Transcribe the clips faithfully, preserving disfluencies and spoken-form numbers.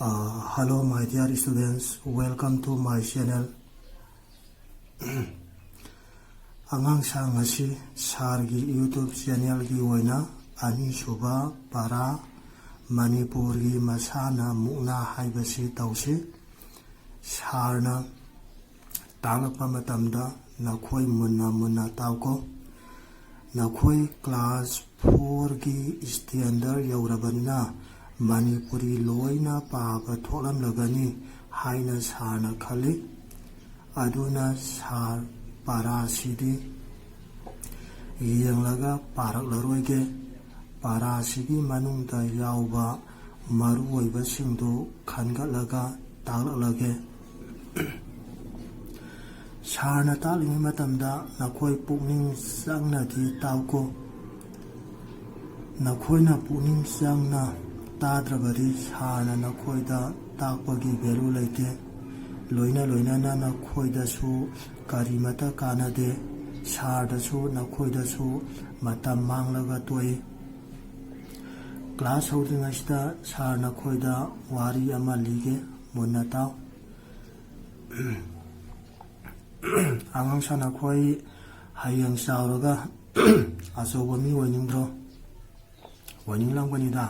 Uh, hello my dear students, welcome to my channel. ꯑꯉꯥꯡꯁꯥ, ꯉꯁꯤ ꯁꯥꯔꯒꯤ YouTube channelꯒꯤ ꯑꯣꯏꯅ ꯑꯅꯤꯁꯨꯕ ꯄꯔꯥ ꯃꯅꯤꯄꯨꯔꯒꯤ ꯃꯁꯥꯟꯅ ꯃꯨꯛꯅꯥ ꯍꯥꯏꯕꯁꯤ ꯇꯧꯁꯤ꯫ ꯁꯥꯔꯅ ꯇꯥꯛꯂꯛꯄ ꯃꯇꯝꯗ ꯅꯈꯣꯏ ꯃꯨꯟꯅ ꯃꯨꯟꯅ ꯇꯥꯎꯀꯣ꯫ ꯅꯈꯣꯏ class fourꯒꯤ standard ꯌꯧꯔꯕꯅꯤꯅ ꯃꯅꯤꯄꯨꯔꯤ ꯂꯣꯏꯅ ꯄꯥꯕ ꯊꯣꯛꯂꯝꯂꯒꯅꯤ ꯍꯥꯏꯅ ꯁꯥꯔꯅ ꯈꯜꯂꯤ꯫ ꯑꯗꯨꯅ ꯁꯥꯔ ꯄꯔꯥꯁꯤꯗꯤ ꯌꯦꯡꯂꯒ ꯄꯥꯔꯛꯂꯔꯣꯏꯒꯦ꯫ ꯄꯔꯥꯁꯤꯒꯤ ꯃꯅꯨꯡꯗ ꯌꯥꯎꯕ ꯃꯔꯨꯑꯣꯏꯕꯁꯤꯡꯗꯨ ꯈꯟꯒꯠꯂꯒ ꯇꯥꯛꯂꯛꯂꯒꯦ꯫ ꯁꯥꯔꯅ ꯇꯥꯛꯂꯤꯉꯩ ꯃꯇꯝꯗ ꯅꯈꯣꯏ ꯄꯨꯛꯅꯤꯡ ꯆꯪꯅꯗꯤ ꯇꯥꯎꯀꯣ꯫ ꯅꯈꯣꯏꯅ ꯄꯨꯛꯅꯤꯡ ꯆꯪꯅ ꯇꯥꯗ꯭ꯔꯕꯗꯤ ꯁꯥꯔꯅ ꯅꯈꯣꯏꯗ ꯇꯥꯛꯄꯒꯤ value ꯂꯩꯇꯦ꯫ ꯂꯣꯏꯅ ꯂꯣꯏꯅꯅ ꯅꯈꯣꯏꯗꯁꯨ ꯀꯔꯤꯃꯠꯇ ꯀꯥꯟꯅꯗꯦ꯫ ꯁꯥꯔꯗꯁꯨ ꯅꯈꯣꯏꯗꯁꯨ ꯃꯇꯝ ꯃꯥꯡꯂꯒ ꯇꯣꯛꯏ꯫ Class ꯍꯧꯗ꯭ꯔꯤꯉꯩꯁꯤꯗ ꯁꯥꯔ ꯅꯈꯣꯏꯗ ꯋꯥꯔꯤ ꯑꯃ ꯂꯤꯒꯦ, ꯃꯨꯟꯅ ꯇꯥꯎ꯫ ꯑꯉꯥꯡꯁꯥ, ꯅꯈꯣꯏ ꯍꯌꯦꯡ ꯆꯥꯎꯔꯒ ꯑꯆꯧꯕ ꯃꯤ ꯑꯣꯏꯅꯤꯡꯗ꯭ꯔꯣ? ꯑꯣꯏꯅꯤꯡꯂꯝꯒꯅꯤꯗ꯫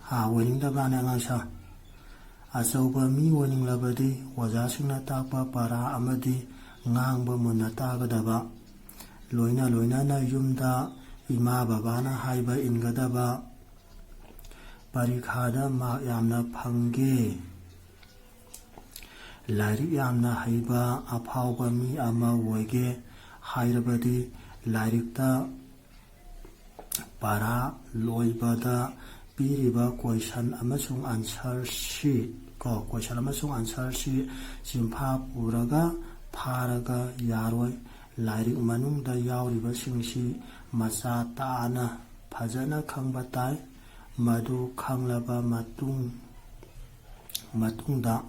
ꯍꯥ, ꯑꯣꯏꯅꯤꯡꯗꯕ꯭ꯔꯥꯅꯦ ꯑꯉꯥꯡꯁꯥ? ꯑꯆꯧꯕ ꯃꯤ ꯑꯣꯏꯅꯤꯡꯂꯕꯗꯤ ꯑꯣꯖꯥꯁꯤꯡꯅ ꯇꯥꯛꯄ ꯄꯔꯥ ꯑꯃꯗꯤ ꯉꯥꯡꯕ ꯃꯨꯟꯅ ꯇꯥꯒꯗꯕ꯫ ꯂꯣꯏꯅ ꯂꯣꯏꯅꯅ ꯌꯨꯝꯗ ꯏꯃꯥ ꯕꯕꯥꯅ ꯍꯥꯏꯕ ꯏꯟꯒꯗꯕ꯫ ꯄꯔꯤꯈꯥꯗ mark ꯌꯥꯝꯅ ꯐꯪꯒꯦ, ꯂꯥꯏꯔꯤꯛ ꯌꯥꯝꯅ ꯍꯩꯕ ꯑꯐꯥꯎꯕ ꯃꯤ ꯑꯃ ꯑꯣꯏꯒꯦ ꯍꯥꯏꯔꯕꯗꯤ ꯂꯥꯏꯔꯤꯛꯇ ꯄꯔꯥ ꯂꯣꯏꯕꯗ ꯄꯤꯔꯤꯕ question ꯑꯃꯁꯨꯡ answer sheet ꯀꯣ, question ꯑꯃꯁꯨꯡ answer sheet ꯆꯤꯟꯐꯥ ꯄꯨꯔꯒ ꯐꯥꯔꯒ ꯌꯥꯔꯣꯏ꯫ ꯂꯥꯏꯔꯤꯛ ꯃꯅꯨꯡꯗ ꯌꯥꯎꯔꯤꯕꯁꯤꯡꯁꯤ ꯃꯆꯥ ꯇꯥꯅ ꯐꯖꯅ ꯈꯪꯕ ꯇꯥꯏ꯫ ꯃꯗꯨ ꯈꯪꯂꯕ ꯃꯇꯨꯡ, ꯃꯇꯨꯡꯗ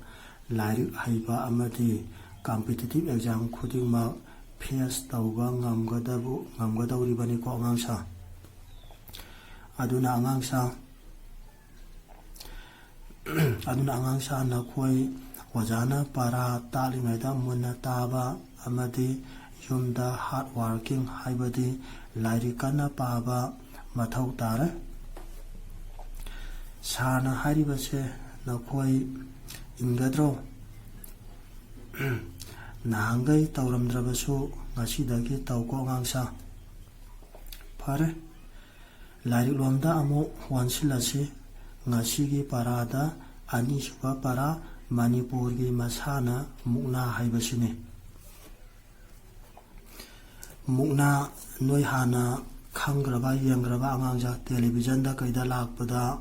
ꯂꯥꯏꯔꯤꯛ ꯍꯩꯕ ꯑꯃꯗꯤ competitive exam ꯈꯨꯗꯤꯡꯃꯛ face ꯇꯧꯕ ꯉꯝꯒꯗꯕ, ꯉꯝꯒꯗꯧꯔꯤꯕꯅꯤꯀꯣ ꯑꯉꯥꯡꯁꯥ꯫ ꯑꯗꯨꯅ ꯑꯉꯥꯡꯁꯥ, ꯑꯗꯨꯅ ꯑꯉꯥꯡꯁꯥ ꯅꯈꯣꯏ ꯑꯣꯖꯥꯅ ꯄꯔꯥ ꯇꯥꯛꯂꯤꯉꯩꯗ ꯃꯨꯟꯅ ꯇꯥꯕ ꯑꯃꯗꯤ ꯌꯨꯝꯗ ꯍꯥꯔꯗ ꯋꯥꯔꯀꯤꯡ, ꯍꯥꯏꯕꯗꯤ ꯂꯥꯏꯔꯤꯛ ꯀꯟꯅ ꯄꯥꯕ ꯃꯊꯧ ꯇꯥꯔꯦ꯫ ꯁꯥꯔꯅ ꯍꯥꯏꯔꯤꯕꯁꯦ ꯅꯈꯣꯏ ꯏꯟꯒꯗ꯭ꯔꯣ? ꯅꯍꯥꯟꯈꯩ ꯇꯧꯔꯝꯗ꯭ꯔꯕꯁꯨ ꯉꯁꯤꯗꯒꯤ ꯇꯧꯀꯣ ꯑꯉꯥꯡꯁꯥ꯫ ꯐꯔꯦ, ꯂꯥꯏꯔꯤꯛ ꯂꯣꯝꯗ ꯑꯃꯨꯛ ꯑꯣꯟꯁꯤꯜꯂꯁꯤ꯫ ꯉꯁꯤꯒꯤ ꯄꯔꯥꯗ ꯑꯅꯤꯁꯨꯕ ꯄꯔꯥ, ꯃꯅꯤꯄꯨꯔꯒꯤ ꯃꯁꯥꯟꯅ ꯃꯨꯛꯅꯥ ꯍꯥꯏꯕꯁꯤꯅꯤ꯫ ꯃꯨꯛꯅꯥ ꯅꯣꯏ ꯍꯥꯟꯅ ꯈꯪꯈ꯭ꯔꯕ, ꯌꯦꯡꯈ꯭ꯔꯕ ꯑꯉꯥꯡꯁꯥ, ꯇꯦꯂꯤꯚꯤꯖꯟꯗ ꯀꯩꯗ ꯂꯥꯛꯄꯗ,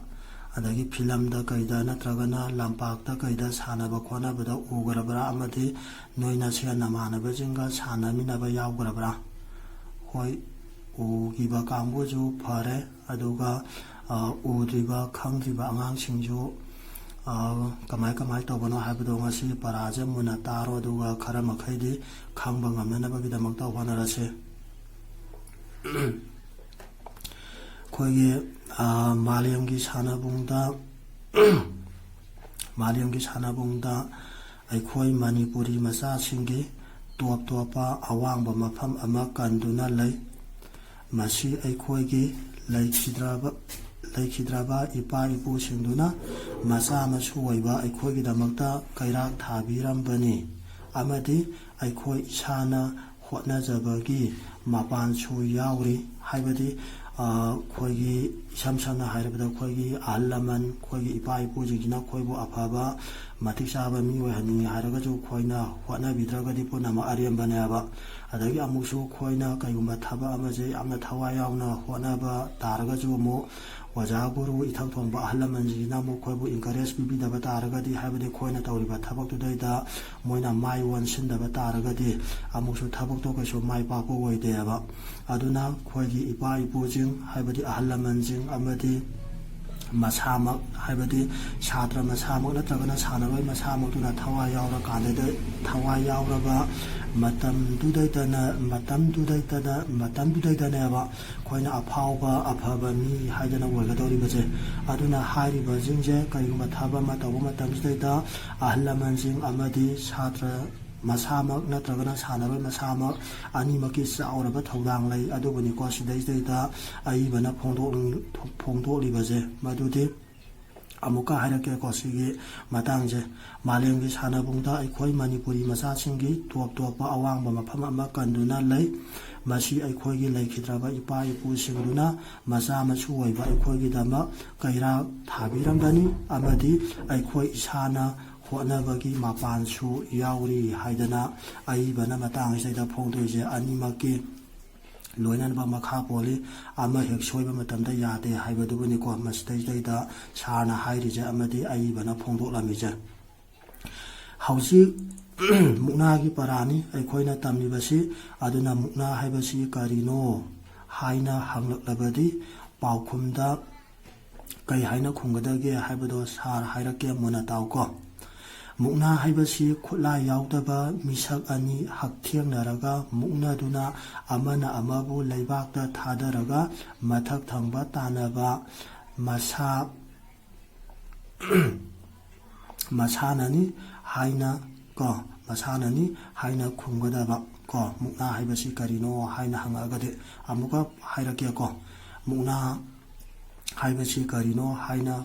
ꯑꯗꯒꯤ ꯐꯤꯂꯝꯗ ꯀꯩꯗ ꯅꯠꯇ꯭ꯔꯒꯅ ꯂꯝꯄꯥꯛꯇ ꯀꯩꯗ ꯁꯥꯟꯅꯕ ꯈꯣꯠꯅꯕꯗ ꯎꯈ꯭ꯔꯕ꯭ꯔꯥ? ꯑꯃꯗꯤ ꯅꯣꯏ ꯅꯁꯦꯟ ꯅꯃꯥꯟꯅꯕꯁꯤꯡꯒ ꯁꯥꯟꯅꯃꯤꯟꯅꯕ ꯌꯥꯎꯈ꯭ꯔꯕ꯭ꯔꯥ? ꯍꯣꯏ, ꯎꯈꯤꯕ ꯀꯥꯡꯕꯨꯁꯨ ꯐꯔꯦ, ꯑꯗꯨꯒ, ꯑ, ꯎꯗ꯭ꯔꯤꯕ, ꯈꯪꯗ꯭ꯔꯤꯕ ꯑꯉꯥꯡꯁꯤꯡꯁꯨ, ꯑ, ꯀꯃꯥꯏ ꯀꯃꯥꯏ ꯇꯧꯕꯅꯣ ꯍꯥꯏꯕꯗꯣ ꯉꯁꯤ ꯄꯔꯥꯁꯦ ꯃꯨꯟꯅ ꯇꯥꯔꯣ, ꯑꯗꯨꯒ ꯈꯔ ꯃꯈꯩꯗꯤ ꯈꯪꯕ ꯉꯝꯅꯅꯕꯒꯤꯗꯃꯛꯇ ꯍꯣꯠꯅꯔꯁꯦ꯫ ꯑꯩꯈꯣꯏꯒꯤ, ꯑ, ꯃꯥꯂꯦꯝꯒꯤ ꯁꯥꯟꯅꯕꯨꯡꯗ, ꯃꯥꯂꯦꯝꯒꯤ ꯁꯥꯟꯅꯕꯨꯡꯗ ꯑꯩꯈꯣꯏ ꯃꯅꯤꯄꯨꯔꯤ ꯃꯆꯥꯁꯤꯡꯒꯤ ꯇꯣꯞ ꯇꯣꯞꯄ ꯑꯋꯥꯡꯕ ꯃꯐꯝ ꯑꯃ ꯀꯟꯗꯨꯅ ꯂꯩ꯫ ꯃꯁꯤ ꯑꯩꯈꯣꯏꯒꯤ ꯂꯩꯈꯤꯗ꯭ꯔꯕ, ꯂꯩꯈꯤꯗ꯭ꯔꯕ ꯏꯄꯥ ꯏꯄꯨꯁꯤꯡꯗꯨꯅ ꯃꯆꯥ ꯃꯁꯨ ꯑꯣꯏꯕ ꯑꯩꯈꯣꯏꯒꯤꯗꯃꯛꯇ ꯀꯩꯔꯥꯛ ꯊꯥꯕꯤꯔꯝꯕꯅꯤ ꯑꯃꯗꯤ ꯑꯩꯈꯣꯏ ꯏꯁꯥꯅ ꯍꯣꯠꯅꯖꯕꯒꯤ ꯃꯄꯥꯟꯁꯨ ꯌꯥꯎꯔꯤ꯫ ꯍꯥꯏꯕꯗꯤ, ꯑ, ꯑꯩꯈꯣꯏꯒꯤ ꯏꯁꯝ ꯁꯝꯅ ꯍꯥꯏꯔꯕꯗ ꯑꯩꯈꯣꯏꯒꯤ ꯑꯍꯜ ꯂꯃꯟ, ꯑꯩꯈꯣꯏꯒꯤ ꯏꯄꯥ ꯏꯄꯨꯁꯤꯡꯁꯤꯅ ꯑꯩꯈꯣꯏꯕꯨ ꯑꯐꯕ ꯃꯇꯤꯛ ꯆꯥꯕ ꯃꯤ ꯑꯣꯏꯍꯟꯅꯤꯡꯉꯤ ꯍꯥꯏꯔꯒꯁꯨ ꯑꯩꯈꯣꯏꯅ ꯍꯣꯠꯅꯕꯤꯗ꯭ꯔꯒꯗꯤ ꯄꯨꯝꯅꯃꯛ ꯑꯔꯦꯝꯕꯅꯦꯕ꯫ ꯑꯗꯒꯤ ꯑꯃꯨꯛꯁꯨ ꯑꯩꯈꯣꯏꯅ ꯀꯩꯒꯨꯝꯕ ꯊꯕꯛ ꯑꯃꯁꯦ ꯌꯥꯝꯅ ꯊꯋꯥꯏ ꯌꯥꯎꯅ ꯍꯣꯠꯅꯕ ꯇꯥꯔꯒꯁꯨ ꯑꯃꯨꯛ ꯑꯣꯖꯥ ꯒꯨꯔꯨ ꯏꯊꯛ ꯊꯣꯡꯕ ꯑꯍꯜ ꯂꯃꯟꯁꯤꯡꯁꯤꯅ ꯑꯃꯨꯛ ꯑꯩꯈꯣꯏꯕꯨ encourage ꯄꯤꯕꯤꯗꯕ ꯇꯥꯔꯒꯗꯤ, ꯍꯥꯏꯕꯗꯤ ꯑꯩꯈꯣꯏꯅ ꯇꯧꯔꯤꯕ ꯊꯕꯛꯇꯨꯗꯩꯗ ꯃꯣꯏꯅ ꯃꯥꯏ ꯑꯣꯟꯁꯤꯟꯗꯕ ꯇꯥꯔꯒꯗꯤ ꯑꯃꯨꯛꯁꯨ ꯊꯕꯛꯇꯣ ꯀꯩꯁꯨ ꯃꯥꯏ ꯄꯥꯛꯄ ꯑꯣꯏꯗꯦꯕ꯫ ꯑꯗꯨꯅ ꯑꯩꯈꯣꯏꯒꯤ ꯏꯄꯥ ꯏꯄꯨꯁꯤꯡ, ꯍꯥꯏꯕꯗꯤ ꯑꯍꯜ ꯂꯃꯟꯁꯤꯡ ꯑꯃꯗꯤ ꯃꯁꯥꯃꯛ, ꯍꯥꯏꯕꯗꯤ ꯁꯥꯇ꯭ꯔ ꯃꯁꯥꯃꯛ ꯅꯠꯇ꯭ꯔꯒꯅ ꯁꯥꯟꯅꯔꯣꯏ ꯃꯁꯥꯃꯛꯇꯨꯅ ꯊꯋꯥꯏ ꯌꯥꯎꯔꯀꯥꯟꯗ, ꯊꯋꯥꯏ ꯌꯥꯎꯔꯕ ꯃꯇꯝꯗꯨꯗꯩꯗꯅ, ꯃꯇꯝꯗꯨꯗꯩꯗꯅ, ꯃꯇꯝꯗꯨꯗꯩꯗꯅꯦꯕ ꯑꯩꯈꯣꯏꯅ ꯑꯐꯥꯎꯕ, ꯑꯐꯕ ꯃꯤ ꯍꯥꯏꯗꯅ ꯑꯣꯏꯒꯗꯧꯔꯤꯕꯁꯦ꯫ ꯑꯗꯨꯅ ꯍꯥꯏꯔꯤꯕꯁꯤꯡꯁꯦ ꯀꯔꯤꯒꯨꯝꯕ ꯊꯕꯛ ꯑꯃ ꯇꯧꯕ ꯃꯇꯝꯁꯤꯗꯩꯗ ꯑꯍꯜ ꯂꯃꯟꯁꯤꯡ ꯑꯃꯗꯤ ꯁꯥꯇ꯭ꯔ ꯃꯁꯥꯃꯛ ꯅꯠꯇ꯭ꯔꯒꯅ ꯁꯥꯟꯅꯔꯣꯏ ꯃꯁꯥꯃꯛ ꯑꯅꯤꯃꯛꯀꯤ ꯆꯥꯎꯔꯕ ꯊꯧꯗꯥꯡ ꯂꯩ꯫ ꯑꯗꯨꯕꯨꯅꯤꯀꯣ ꯁꯤꯗꯩꯁꯤꯗꯩꯗ ꯑꯏꯕꯅ ꯐꯣꯡꯗꯣꯛ-, ꯐꯣꯡꯗꯣꯛꯂꯤꯕꯁꯦ꯫ ꯃꯗꯨꯗꯤ ꯑꯃꯨꯛꯀ ꯍꯥꯏꯔꯛꯀꯦꯀꯣ ꯁꯤꯒꯤ ꯃꯇꯥꯡꯁꯦ꯫ ꯃꯥꯂꯦꯝꯒꯤ ꯁꯥꯟꯅꯕꯨꯡꯗ ꯑꯩꯈꯣꯏ ꯃꯅꯤꯄꯨꯔꯤ ꯃꯆꯥꯁꯤꯡꯒꯤ ꯇꯣꯞ ꯇꯣꯞꯄ ꯑꯋꯥꯡꯕ ꯃꯐꯝ ꯑꯃ ꯀꯟꯗꯨꯅ ꯂꯩ꯫ ꯃꯁꯤ ꯑꯩꯈꯣꯏꯒꯤ ꯂꯩꯈꯤꯗ꯭ꯔꯕ ꯏꯄꯥ ꯏꯄꯨꯁꯤꯡꯗꯨꯅ ꯃꯆꯥ ꯃꯁꯨ ꯑꯣꯏꯕ ꯑꯩꯈꯣꯏꯒꯤꯗꯃꯛ ꯀꯩꯔꯥꯛ ꯊꯥꯕꯤꯔꯝꯕꯅꯤ ꯑꯃꯗꯤ ꯑꯩꯈꯣꯏ ꯏꯁꯥꯅ ꯍꯣꯠꯅꯕꯒꯤ ꯃꯄꯥꯟꯁꯨ ꯌꯥꯎꯔꯤ ꯍꯥꯏꯗꯅ ꯑꯏꯕꯅ ꯃꯇꯥꯡ ꯑꯁꯤꯗꯩꯗ ꯐꯣꯡꯗꯣꯛꯏꯁꯦ꯫ ꯑꯅꯤꯃꯛꯀꯤ ꯂꯣꯏꯅꯅꯕ ꯃꯈꯥ ꯄꯣꯜꯂꯤ꯫ ꯑꯃ ꯍꯦꯛ ꯁꯣꯏꯕ ꯃꯇꯝꯗ ꯌꯥꯗꯦ ꯍꯥꯏꯕꯗꯨꯕꯨꯅꯤꯀꯣ ꯃꯁꯤꯗꯩꯗꯩꯗ ꯁꯥꯔꯅ ꯍꯥꯏꯔꯤꯁꯦ ꯑꯃꯗꯤ ꯑꯏꯕꯅ ꯐꯣꯡꯗꯣꯛꯂꯝꯃꯤꯁꯦ꯫ ꯍꯧꯖꯤꯛ ꯃꯨꯛꯅꯥꯒꯤ ꯄꯔꯥꯅꯤ ꯑꯩꯈꯣꯏꯅ ꯇꯝꯂꯤꯕꯁꯤ꯫ ꯑꯗꯨꯅ ꯃꯨꯛꯅꯥ ꯍꯥꯏꯕꯁꯤ ꯀꯔꯤꯅꯣ ꯍꯥꯏꯅ ꯍꯪꯂꯛꯂꯕꯗꯤ ꯄꯥꯎꯈꯨꯝꯗ ꯀꯩ ꯍꯥꯏꯅ ꯈꯨꯝꯒꯗꯒꯦ ꯍꯥꯏꯕꯗꯣ ꯁꯥꯔ ꯍꯥꯏꯔꯛꯀꯦ, ꯃꯨꯟꯅ ꯇꯥꯎꯀꯣ꯫ ꯃꯨꯛꯅꯥ ꯍꯥꯏꯕꯁꯤ ꯈꯨꯠꯂꯥꯏ ꯌꯥꯎꯗꯕ ꯃꯤꯁꯛ ꯑꯅꯤ ꯍꯛꯊꯦꯡꯅꯔꯒ ꯃꯨꯛꯅꯗꯨꯅ ꯑꯃꯅ ꯑꯃꯕꯨ ꯂꯩꯕꯥꯛꯇ ꯊꯥꯗꯔꯒ ꯃꯊꯛ ꯊꯪꯕ ꯇꯥꯟꯅꯕ ꯃꯁꯥ-, ꯃꯁꯥꯟꯅꯅꯤ ꯍꯥꯏꯅ ꯀꯣ, ꯃꯁꯥꯟꯅꯅꯤ ꯍꯥꯏꯅ ꯈꯨꯝꯒꯗꯕ ꯀꯣ꯫ ꯃꯨꯛꯅꯥ ꯍꯥꯏꯕꯁꯤ ꯀꯔꯤꯅꯣ ꯍꯥꯏꯅ ꯍꯪꯉꯛꯑꯒꯗꯤ ꯑꯃꯨꯛꯀ ꯍꯥꯏꯔꯛꯀꯦꯀꯣ꯫ ꯃꯨꯛꯅꯥ ꯍꯥꯏꯕꯁꯤ ꯀꯔꯤꯅꯣ ꯍꯥꯏꯅ